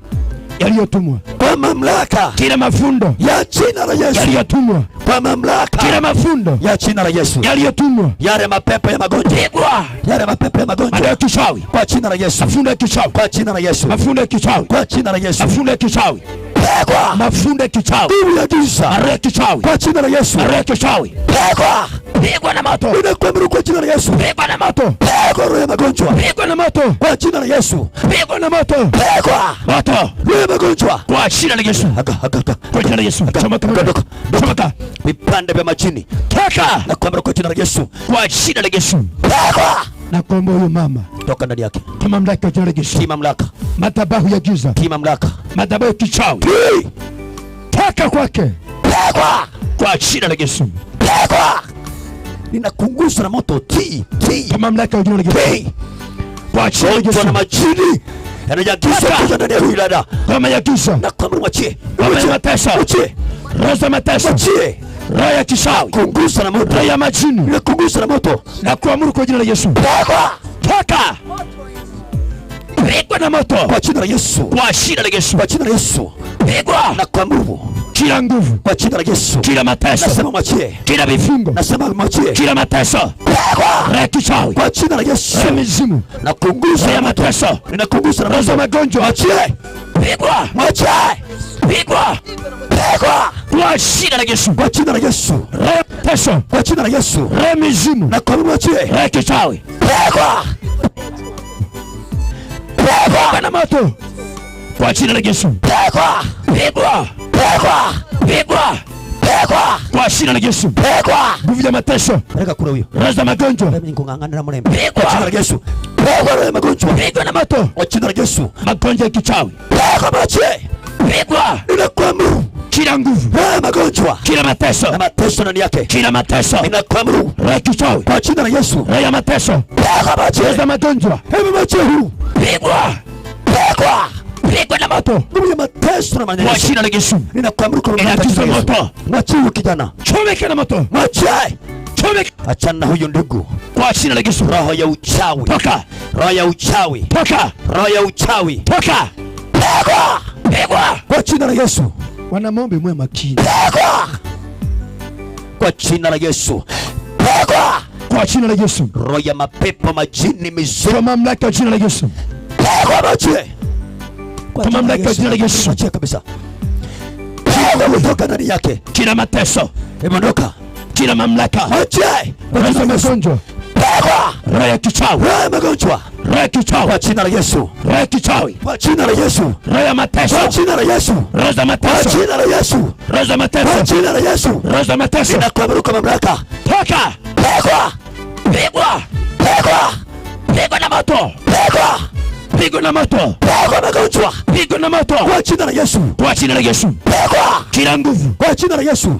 yaliyotumwa. Kwa mamlaka Kila mafundo ya jina la Yesu. yaliyotumwa. Kwa mamlaka Kila mafundo ya jina la Yesu. yaliyotumwa. Yale mapepo ya magonjwa. Pigwa. Yale mapepo ya magonjwa. Mafundo ya kichawi. Kwa jina la Yesu. Mafundo ya kichawi. Kwa jina la Yesu. Mafundo ya kichawi. Kwa jina la Yesu. Mafundo ya kichawi. Pigwa. Mafundo ya kichawi. Nguvu ya giza. Maroho ya kichawi. Kwa jina la Yesu. Maroho ya kichawi. Pigwa. Pigwa na moto. Ninakuamuru kwa jina la Yesu. Pigwa na moto. Pigwa roho ya magonjwa. Pigwa na moto. Kwa jina la Yesu. Pigwa na moto. Pigwa. Moto. Roho ya magonjwa. Kwa jina la Yesu. Aga aga aga. Kwa jina la Yesu. Chomeka. Chomeka. Vipande vya majini. Toka. Nakuamuru kwa jina la Yesu. Kwa jina la Yesu. Pigwa. Na kuomba huyo mama. Toka ndani yake. Kwa mamlaka ya jina la Yesu. Ki mamlaka. Madhabahu ya giza. Ki mamlaka. Madhabahu ya kichawi. Toka kwake. Pigwa. Kwa jina la Yesu. Pigwa. Ninakunguza na moto. Ti ti. Kwa mamlaka ya jina la Yesu. Ti. Kwa jina la Magonjwa Yesu. na majini yanajagiza kuja ndani ya huyu dada. Kama ya giza. Nakuamuru mwachie. Kama ya mateso. Mwachie. Roho za mateso. Mwachie. Roho ya kichawi. Kunguza na moto. Roho ya majini. Ninakunguza na moto. Na kuamuru kwa jina la Yesu. Pigwa. Toka. Pigwa na moto. Kwa jina la Yesu. Kwa jina la Yesu. Kwa jina la Yesu. Pigwa. Nakuamuru Kila nguvu. kwa jina la Yesu. Kila mateso. Nasema mwachie. Kila vifungo. Nasema mwachie. Kila mateso. Pigwa. Roho ya kichawi. Kwa jina la Yesu. Roho ya mizimu. Nakunguza Roho ya na moto. mateso. Ninakunguza na Roho za moto. magonjwa. Mwachie. Pigwa. Mwachie. Pigwa. Pigwa. Kwa jina la Yesu. Kwa jina la Yesu. Roho ya mateso. Kwa jina la Yesu. Roho ya mizimu. Nakuamuru mwachie. Roho ya kichawi. Pigwa. Pigwa. Pigwa na moto. Kwa jina la Yesu. Pigwa. Pigwa. Pigwa. Pigwa. Pigwa. Kwa jina la Yesu. Pigwa. Nguvu ya mateso. Peleka kule huyo. Roho za magonjwa. Mimi nikung'ang'ana na mlembe. Pigwa. Kwa jina la Yesu. Pigwa roho ya magonjwa. Pigwa na moto. Kwa jina la Yesu. Magonjwa ya kichawi. Pigwa mwachie. Pigwa. Ninakuamuru Kila nguvu. roho ya magonjwa Kila mateso. na mateso ndani yake. Kila mateso. Ninakuamuru Roho ya kichawi. kwa jina la Yesu. Roho ya mateso. Pigwa mwachie. Roho za magonjwa. Hebu mwachie huyu. Pigwa. Pigwa. Pigwa na moto. Nguvu ya mateso na Kwa manyanyaso. jina la Yesu. Ninakuamuru kwa mamlaka ya Inaagiza jina la Yesu. moto. Mwachie huyu kijana. Chomeka na moto. Mwachie. Chomeka. Achana na huyu ndugu. Kwa jina la Yesu. Roho ya uchawi. Toka. Roho ya uchawi. Toka. Roho ya uchawi. Toka. Pigwa. Pigwa. Kwa jina la Yesu. Wana maombi mwe makini. Pigwa. Kwa jina la Yesu. Pigwa. Kwa jina la Yesu. Roho ya mapepo, majini, mizimu. Kwa mamlaka ya jina la Yesu. Pigwa mwachie. Kwa mamlaka ya jina la Yesu. Mwachie kabisa. Pigwa kutoka ndani yake. Kila mateso. Imeondoka. Kila mamlaka. Mwachie. Kwa Roho jina za la Yesu. magonjwa. Pigwa. Roho ya kichawi. Roho ya magonjwa. Roho ya kichawi. Kwa jina la Yesu. Roho ya kichawi. Kwa jina la Yesu. Roho ya mateso. Kwa jina la Yesu. Roho za Kwa mateso. jina la Yesu. Roho za Kwa mateso. jina la Yesu. Roho za mateso. Ninakuamuru kwa mamlaka. Toka. Pigwa. Pigwa. Pigwa. Pigwa na moto. Pigwa. Pigwa na moto. Pigwa magonjwa. Pigwa na moto. Kwa jina la Yesu. Kwa jina la Yesu. Pigwa. Kila nguvu. Kwa jina la Yesu.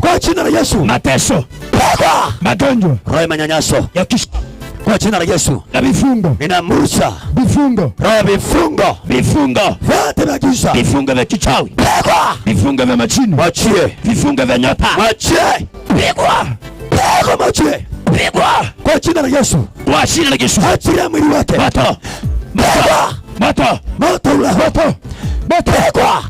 Kwa jina la Yesu. Mateso. Pigwa. Magonjwa Roho ya manyanyaso. Ya kichawi. Kwa jina la Yesu. na vifungo. Ninamurusha Vifungo. roho ya vifungo. Vifungo. Vyote vya giza. Vifungo vya kichawi. Pigwa. Vifungo vya majini. Mwachie. Vifungo vya nyota. Mwachie. Pigwa. Pigwa mwachie. Pigwa. Kwa jina la Yesu. Kwa jina la Yesu. Achilia mwili wake. Moto. Pigwa. Moto. Moto ula. Moto. Moto. Pigwa.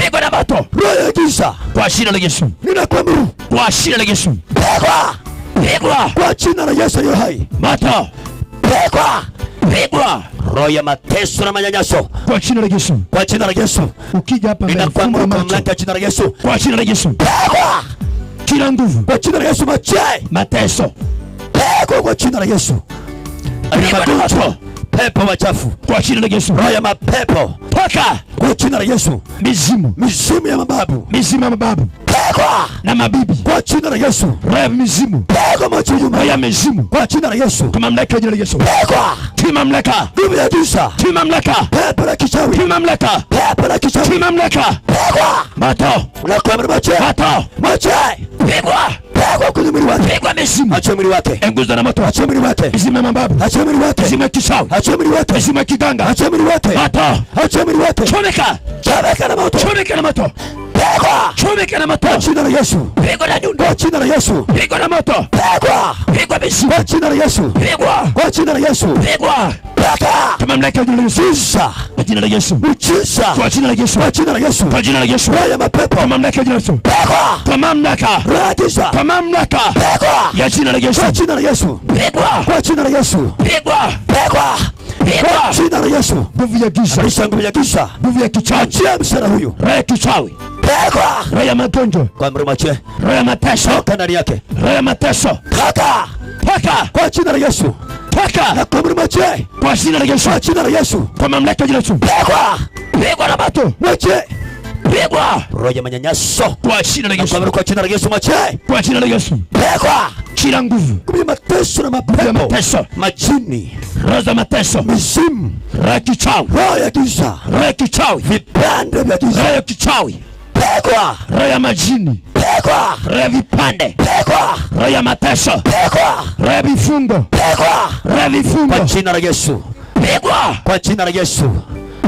Pigwa na moto. Roho ya giza. Kwa jina la Yesu. Ninakuamuru. Kwa jina la Yesu. Pigwa. Pigwa. Kwa jina la Yesu aliye hai. Moto. Pigwa. Pigwa. Roho ya mateso na manyanyaso. Kwa jina la Yesu. Kwa jina la Yesu. Ukija hapa mbele Ninakuamuru funga kwa macho. mamlaka ya jina la Yesu. Kwa jina la Yesu. Pigwa. Kila nguvu. Kwa jina la Yesu machie. Mateso. Pigwa kwa jina la Yesu. Magonjwa. Pepo wachafu. Kwa jina la Yesu. Roho ya mapepo. Toka. Kwa jina la Yesu. Mizimu. Mizimu ya mababu. Mizimu ya mababu. Pigwa. Na mabibi. Kwa jina la Yesu. Roho ya mizimu. Pigwa macho nyuma. Roho ya mizimu. Kwa jina la Yesu. Kwa mamlaka ya jina la Yesu. Pigwa. Ti mamlaka. Nguvu ya giza. Ti mamlaka. Pepo la kichawi. Ti mamlaka. Pepo la kichawi. Ti mamlaka. Pigwa. Moto. Unakuamuru macho. Moto. Macho. Pigwa. Pigwa kwenye mwili wake. Pigwa mizimu. Achia mwili wake. Nguzo na moto. Achia mwili wake. Mizimu ya mababu. Achia mwili wake. Mizimu ya kichawi. Achia mwili wake. Mizimu ya kiganga. Achia mwili wake. Moto. Achia mwili wake. Chomeka. Chomeka na moto. Chomeka na moto. Pigwa. Chomeka na moto. Kwa jina la Yesu. Pigwa na nyundo. Kwa jina la Yesu. Pigwa na moto. Pigwa. Pigwa mizimu. Kwa jina la Yesu. Pigwa. Kwa jina la Yesu. Pigwa. Pigwa. Kwa mamlaka ya jina la Yesu. Giza. Kwa jina la Yesu. Miujiza. Kwa jina la Yesu. Kwa jina la Yesu. Kwa jina la Yesu. Roho ya mapepo. Kwa mamlaka ya jina la Yesu. Pigwa. Kwa mamlaka. Roho ya giza. Kwa mamlaka. Pigwa. Ya jina la Yesu. Kwa jina la Yesu. Pigwa. Kwa jina la Yesu. Pigwa. Pigwa. Pigwa. Kwa jina la Yesu. Nguvu ya giza. Aisha nguvu ya giza. Nguvu ya kichawi. Achia msara huyu. Roho ya kichawi. Pigwa. Roho ya magonjwa. Kwa amri machie. Roho ya mateso. Toka ndani yake. Roho ya mateso. Toka. Toka. Kwa jina la Yesu. Toka. Na kwa amri machie. Kwa jina la Yesu. Kwa jina la Yesu. Kwa mamlaka ya jina la Yesu. Pigwa. Pigwa na moto. Machie. Pigwa. Roho ya manyanyaso. Kwa jina la Yesu. Kwa jina la Yesu machie. Kwa jina la Yesu. Pigwa. Kila nguvu. Nguvu ya mateso na mapepo. Mateso. Majini. Roho za mateso. Mizimu. Roho ya kichawi. Roho ya giza. Roho ya kichawi. Vipande vya giza. Roho ya kichawi. Pigwa. Roho ya majini. Pigwa. Roho ya vipande. Pigwa. Roho ya mateso. Pigwa. Roho ya vifungo. Pigwa. Roho ya vifungo. Kwa jina la Yesu. Pigwa. Kwa jina la Yesu.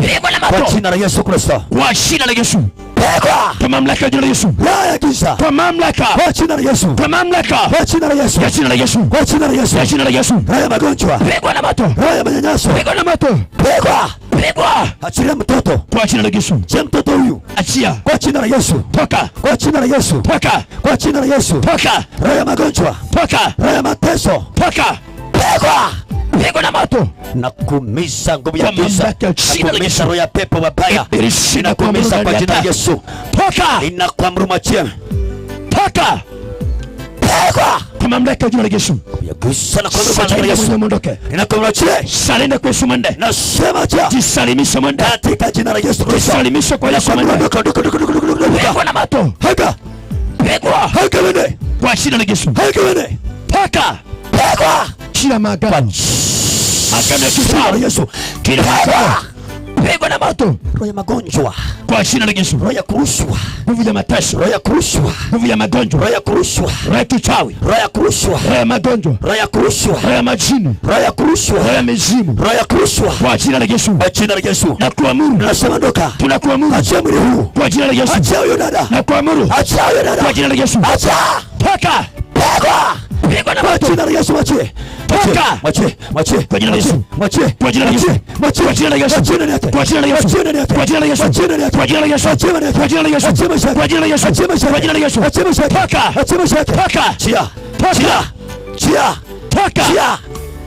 Pigwa na moto. Kwa jina la Yesu Kristo. Kwa jina la Yesu. Pigwa. Kwa mamlaka ya jina la Yesu. Roho ya giza. Kwa mamlaka. Kwa jina la Yesu. Kwa mamlaka. Kwa jina la Yesu. Ya jina la Yesu. Kwa jina la Yesu. Ya jina la Yesu. Roho ya magonjwa. Pigwa na moto. Roho ya manyanyaso. Pigwa na moto. Pigwa. Pigwa. Achilia mtoto. Kwa jina la Yesu. Achia mtoto huyu. Achia. Kwa jina la Yesu. Toka. Kwa jina la Yesu. Toka. Kwa jina la Yesu. Toka. Roho ya magonjwa. Toka. Roho ya mateso. Toka. Pigwa. Pigwa na moto. Na kumisa nguvu ya giza. Na kumisa roho ya pepo wabaya. Na kumisa kwa jina la Yesu. Toka. Ninakuamuru mwachie. Toka. Pigwa. Kwa mamlaka ya jina la Yesu. Ya giza na kuamuru kwa jina la Yesu. Ninakuamuru mwachie. Salenda kwa Yesu mwende. Nasema achia. Jisalimishe mwende. Katika jina la Yesu Kristo. Jisalimishe kwa Yesu mwende. Pigwa na moto. Haka. Pigwa. Haka wende. Kwa jina la Yesu. Haka wende. Toka. Pigwa. Kila maagano. Agano ya kichawi. Yesu. Kila maagano. Pigwa na moto. Roho ya magonjwa. Kwa jina la Yesu. Roho ya kurushwa. Nguvu ya mateso. Roho ya kurushwa. Nguvu ya magonjwa. Roho ya kurushwa. Roho ya kichawi. Roho ya kurushwa. Roho ya magonjwa. Roho ya kurushwa. Roho ya majini. Roho ya kurushwa. Roho ya mizimu. Roho ya kurushwa. Kwa jina la Yesu. Kwa jina la Yesu. Nakuamuru. Nasema ndoka. Tunakuamuru. Achia mwili huu. Kwa jina la Yesu. Achia huyo dada. Nakuamuru. Achia huyo dada. Kwa jina la Yesu. Achia. Toka. Pigwa. Pigwa na moto. Kwa jina la Yesu mwachie. Toka. Mwachie. Mwachie. Kwa jina la Yesu. Mwachie. Kwa jina la Yesu. Mwachie. Kwa jina la Yesu. Kwa jina la Yesu. Kwa jina la Yesu. Kwa jina la Yesu. Kwa jina la Yesu. Kwa jina la Yesu. Kwa jina la Yesu. Toka. Toka. Chia. Toka. Chia. Toka. Chia.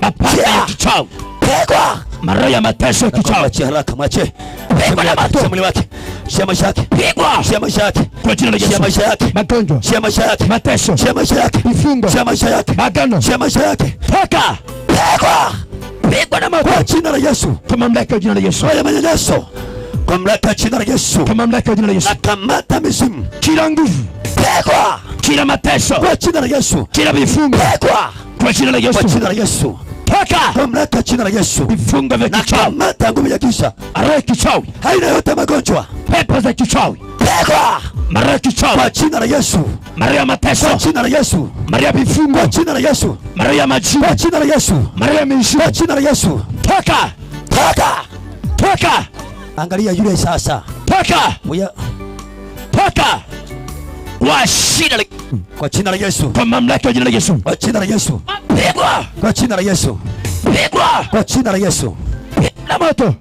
Mapanga ya kichawi. Pigwa. Maroho ya mateso ya kichawi. Mwachie haraka, mwachie. Pigwa na moto. Achia mwili wake. Achia maisha yake. Pigwa. Achia maisha yake. Kwa jina la Yesu. Achia maisha yake. Magonjwa. Achia maisha yake. Mateso. Achia maisha yake. Vifungo. Achia maisha yake. Maagano. Achia maisha yake. Toka. Pigwa. Pigwa na moto. Kwa jina la Yesu. Kwa mamlaka ya jina la Yesu. Roho ya manyanyaso. Kwa mamlaka ya jina la Yesu. Kwa mamlaka ya jina la Yesu. Nakamata mizimu. Kila nguvu. Pigwa. Kila mateso. Kwa jina la Yesu. Kila vifungo. Pigwa. Kwa jina la Yesu. Kwa jina la Yesu. Toka. Kwa mamlaka ya jina la Yesu. Vifungo vya kichawi. Nakamata nguvu ya giza. Roho ya kichawi. Haina yote magonjwa. Pepo za kichawi. Pigwa. Maroho ya kichawi. Kwa jina la Yesu. Maroho ya mateso. Kwa jina la Yesu. Maroho ya vifungo. Kwa jina la Yesu. Maroho ya majini. Kwa jina la Yesu. Maroho ya mizimu. Kwa jina la Yesu. Toka. Toka. Toka. Angalia yule sasa. Toka. Toka. Kwa jina la Kwa jina la Yesu. Kwa mamlaka ya jina la Yesu. Kwa jina la Yesu. Pigwa. Kwa jina la Yesu. Pigwa. Kwa jina la Yesu. Na moto.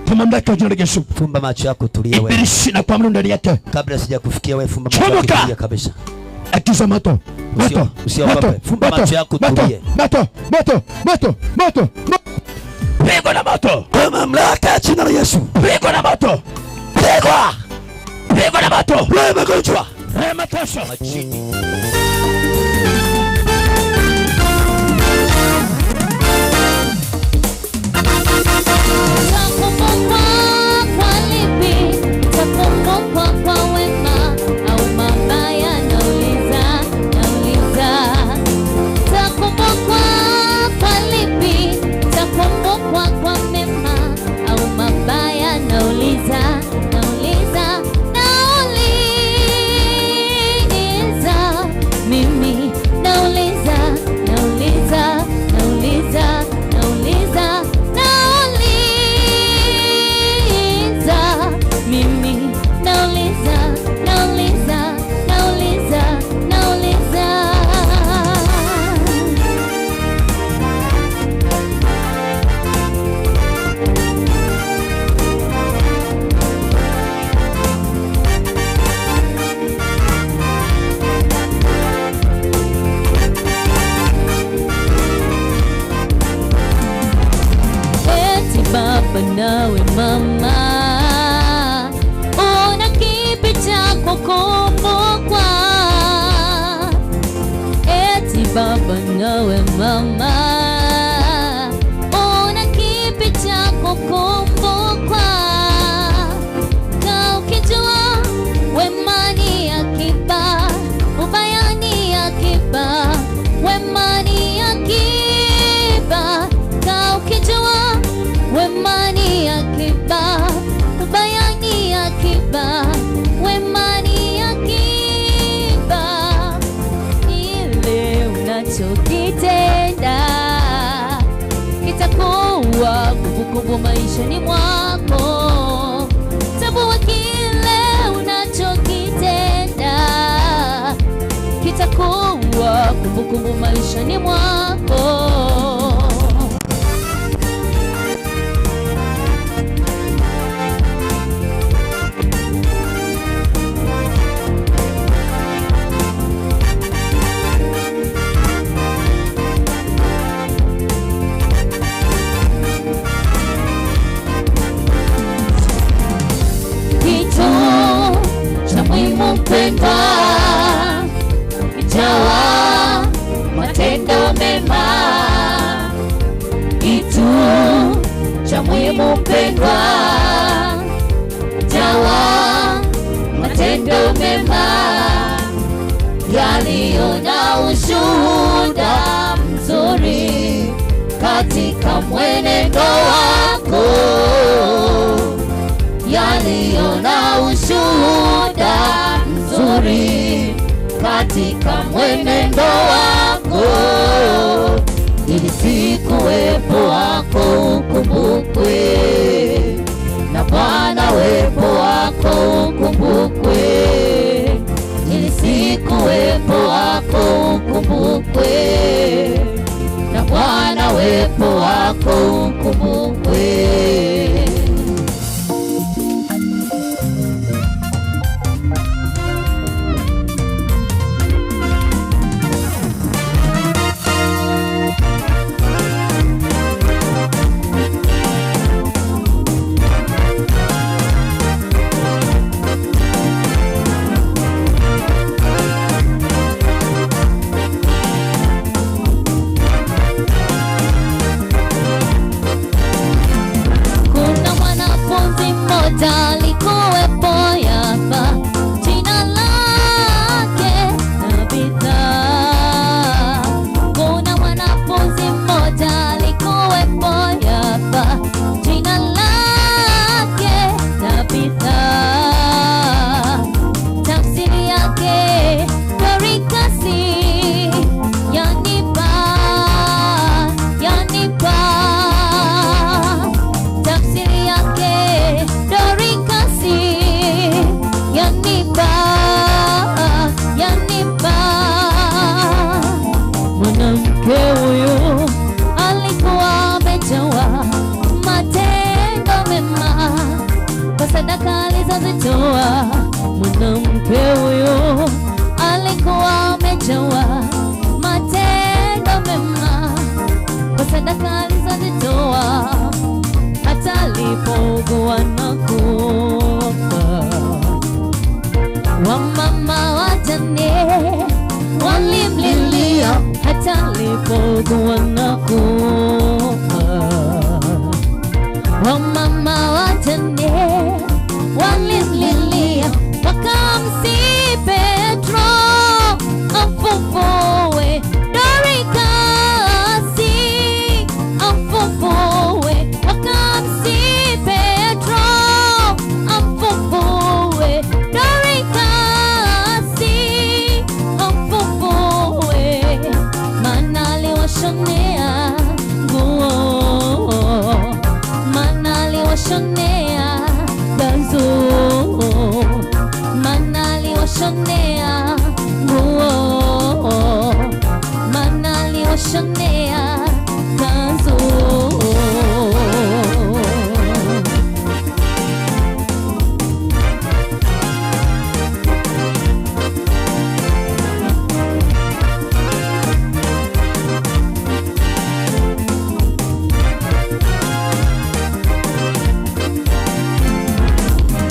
Kwa mamlaka ya jina la Yesu. Fumba macho yako, tulia wewe. Ibilisi na kuamuru ndani yake. Kabla sijakufikia wewe, fumba macho yako, tulia kabisa. Agiza moto. Moto. Usiogope. Fumba macho yako, tulie. Moto. Moto. Moto. Moto. Pigwa na moto. Kwa mamlaka ya jina la Yesu. Pigwa na moto. Pigwa. Pigwa na moto. Wewe magonjwa. Neema tosha. Majini. Takumbukwa kwa lipi? Takumbukwa kwa wema au mabaya? Nauliza, nauliza. Takumbukwa kwa lipi? Takumbukwa kwa mema au mabaya? Nauliza, nauliza, nauliza. Mimi nauliza, nauliza, nauliza, nauliza, nauliza. Mimi nauliza, nauliza, nauliza, nauliza. Eti baba nawe mama, una kipi cha kukumbukwa? Eti baba nawe mama, una kipi cha kukumbukwa? Kaa ukijua wema ni akiba, ubaya ni akiba, wema ni akiba. Kaa ukijua wema ni akiba, ubaya ni akiba, wema ni akiba. Ile unachokitenda kitakuwa kumbukumbu maishani mwako. Tambua kile unachokitenda kitakuwa kumbukumbu maishani mwako. Kitu cha muhimu mpendwa, jawa matendo mema. Kitu cha muhimu mpendwa, jawa matendo mema yaliyo na ushuhuda mzuri katika mwenendo wako, yaliyo na ushuhuda mzuri katika mwenendo wako, ili siku uwepo wako ukumbukwe, na Bwana uwepo wako ukumbukwe, ili siku uwepo wako ukumbukwe, na Bwana uwepo wako ukumbukwe. Wamama wajane walimlilia hata alipokuwa nakufa. Wamama wajane walimlilia wakamsihi Petro amfufue Dorikasi, amfufue. Wakamsihi Petro amfufue Dorikasi, amfufue. Maana aliwashonea nguo, maana aliwashonea kanzu, maana aliwashonea nguo, maana aliwashonea kanzu.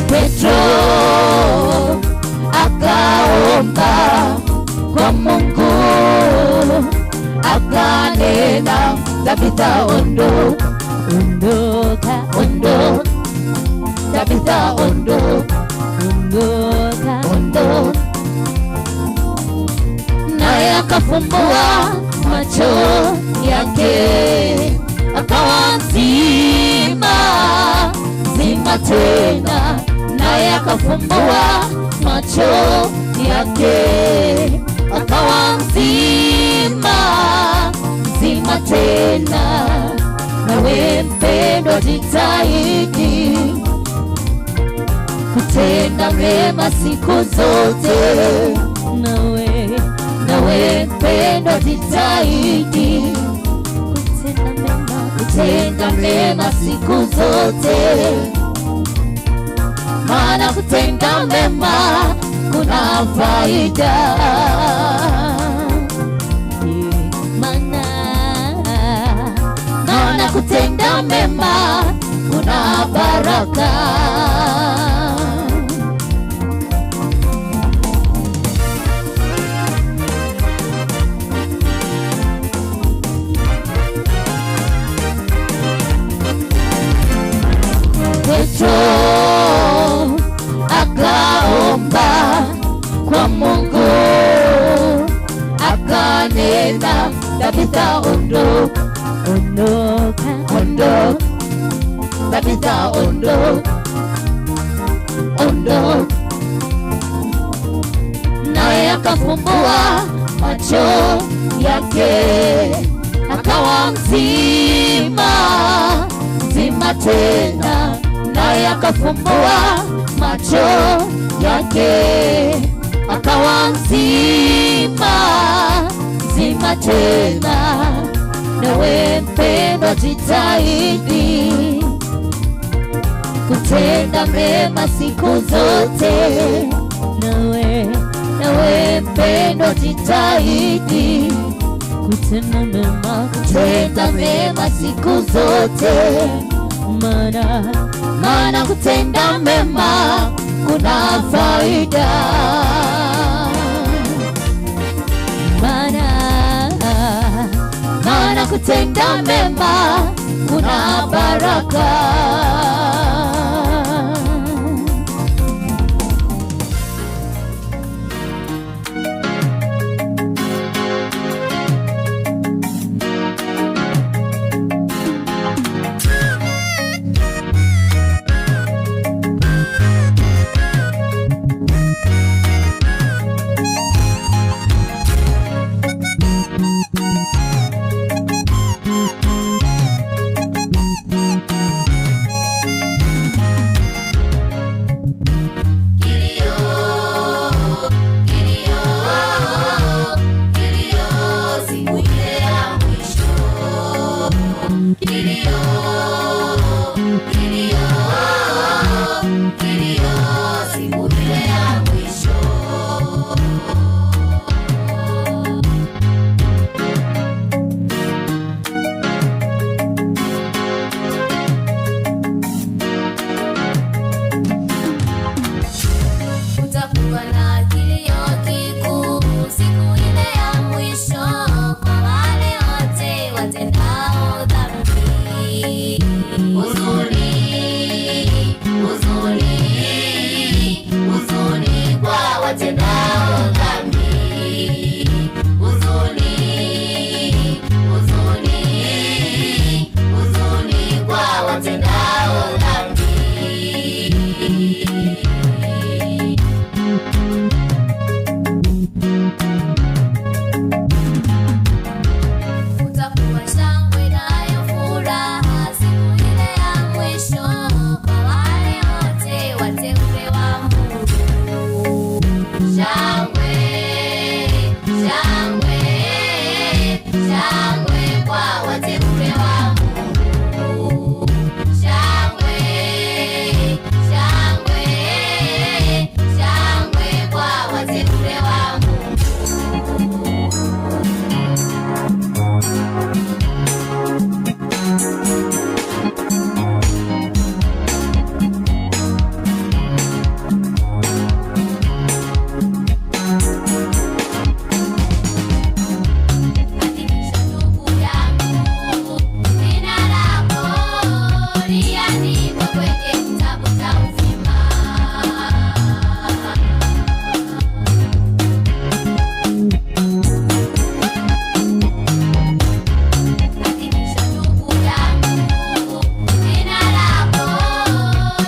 Petro akaomba kwa Mungu, akanena, Tabitha ondoka, ondoka, ondoka, Tabitha ondoka, ondoka, ondoka. Naye akafumbua macho yake, akawa mzima, mzima tena. Naye akafumbua macho yake, akawa mzima, mzima tena. Nawe mpendwa, jitahidi kutenda mema siku zote. Nawe, nawe mpendwa, jitahidi kutenda mema, kutenda mema siku zote, maana kutenda mema kuna faida. Maana kutenda mema kuna baraka. Petro akaomba kwa Mungu, akanena, Tabitha ondoka, ondoka, ondoka, Tabitha ondoka, ondoka. Naye akafumbua macho yake, akawa mzima, mzima tena. Naye akafumbua macho yake, akawa mzima, mzima tena. Nawe mpendwa, jitahidi kutenda mema siku zote. Nawe, nawe mpendwa, jitahidi kutenda mema, kutenda mema siku zote, maana kutenda mema kuna faida. Maana kutenda mema kuna baraka. Kutakuwa na kilio kikuu siku ile ya mwisho kwa wale wote watendao dhambi. Huzuni, huzuni, huzuni kwa watendao dhambi. Huzuni, huzuni, huzuni kwa watendao dhambi. Kutakuwa shangwe nayo furaha siku ile ya mwisho kwa wale wote wateule wa Mungu. Shangwe, shangwe, shangwe kwa wateule wa Mungu. Shangwe, shangwe, shangwe kwa wateule wa Mungu. Hakikisha ndugu yangu, jina lako liandikwe kwenye kitabu cha uzima. Hakikisha ndugu yangu, jina lako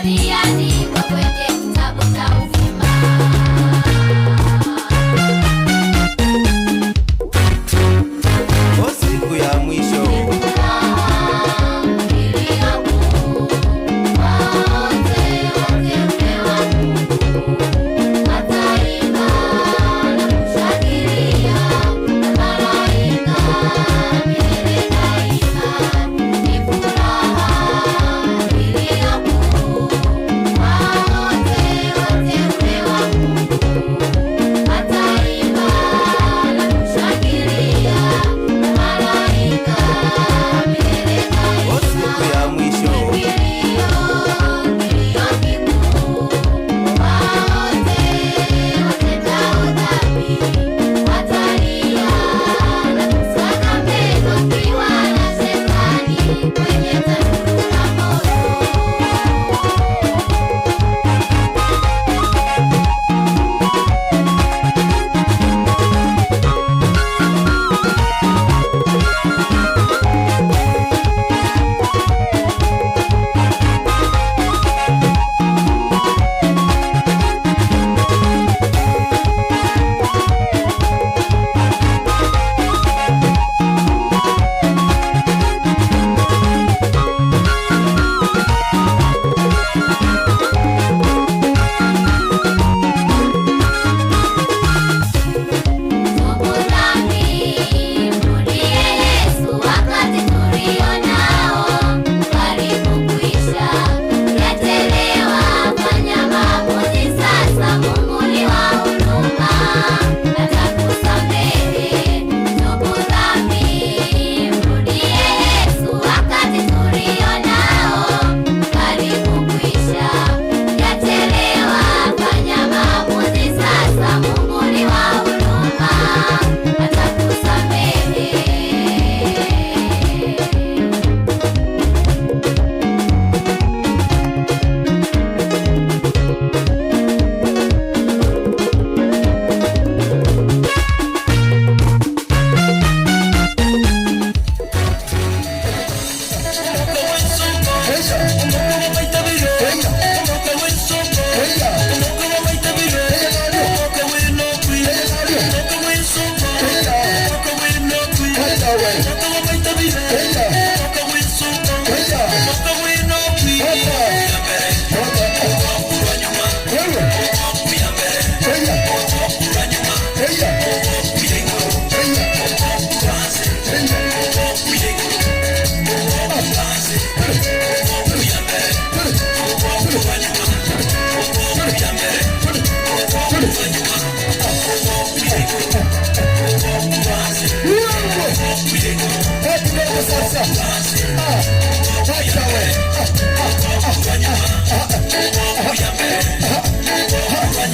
liandikwe kwenye kitabu cha uzima. O siku ya mwisho. O siku ya mwisho. Tubu dhambi, mrudie Yesu wakati tulio nao karibu kuisha. Yachelewa, fanya maamuzi sasa. Mungu ni wa huruma, atakusamehe. Tubu dhambi, mrudie Yesu wakati tulio nao karibu kuisha. Yachelewa, fanya maamuzi sasa. Mungu ni wa huruma, atakusamehe.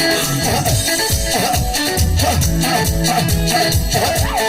Sasa. Hey, hey, hey.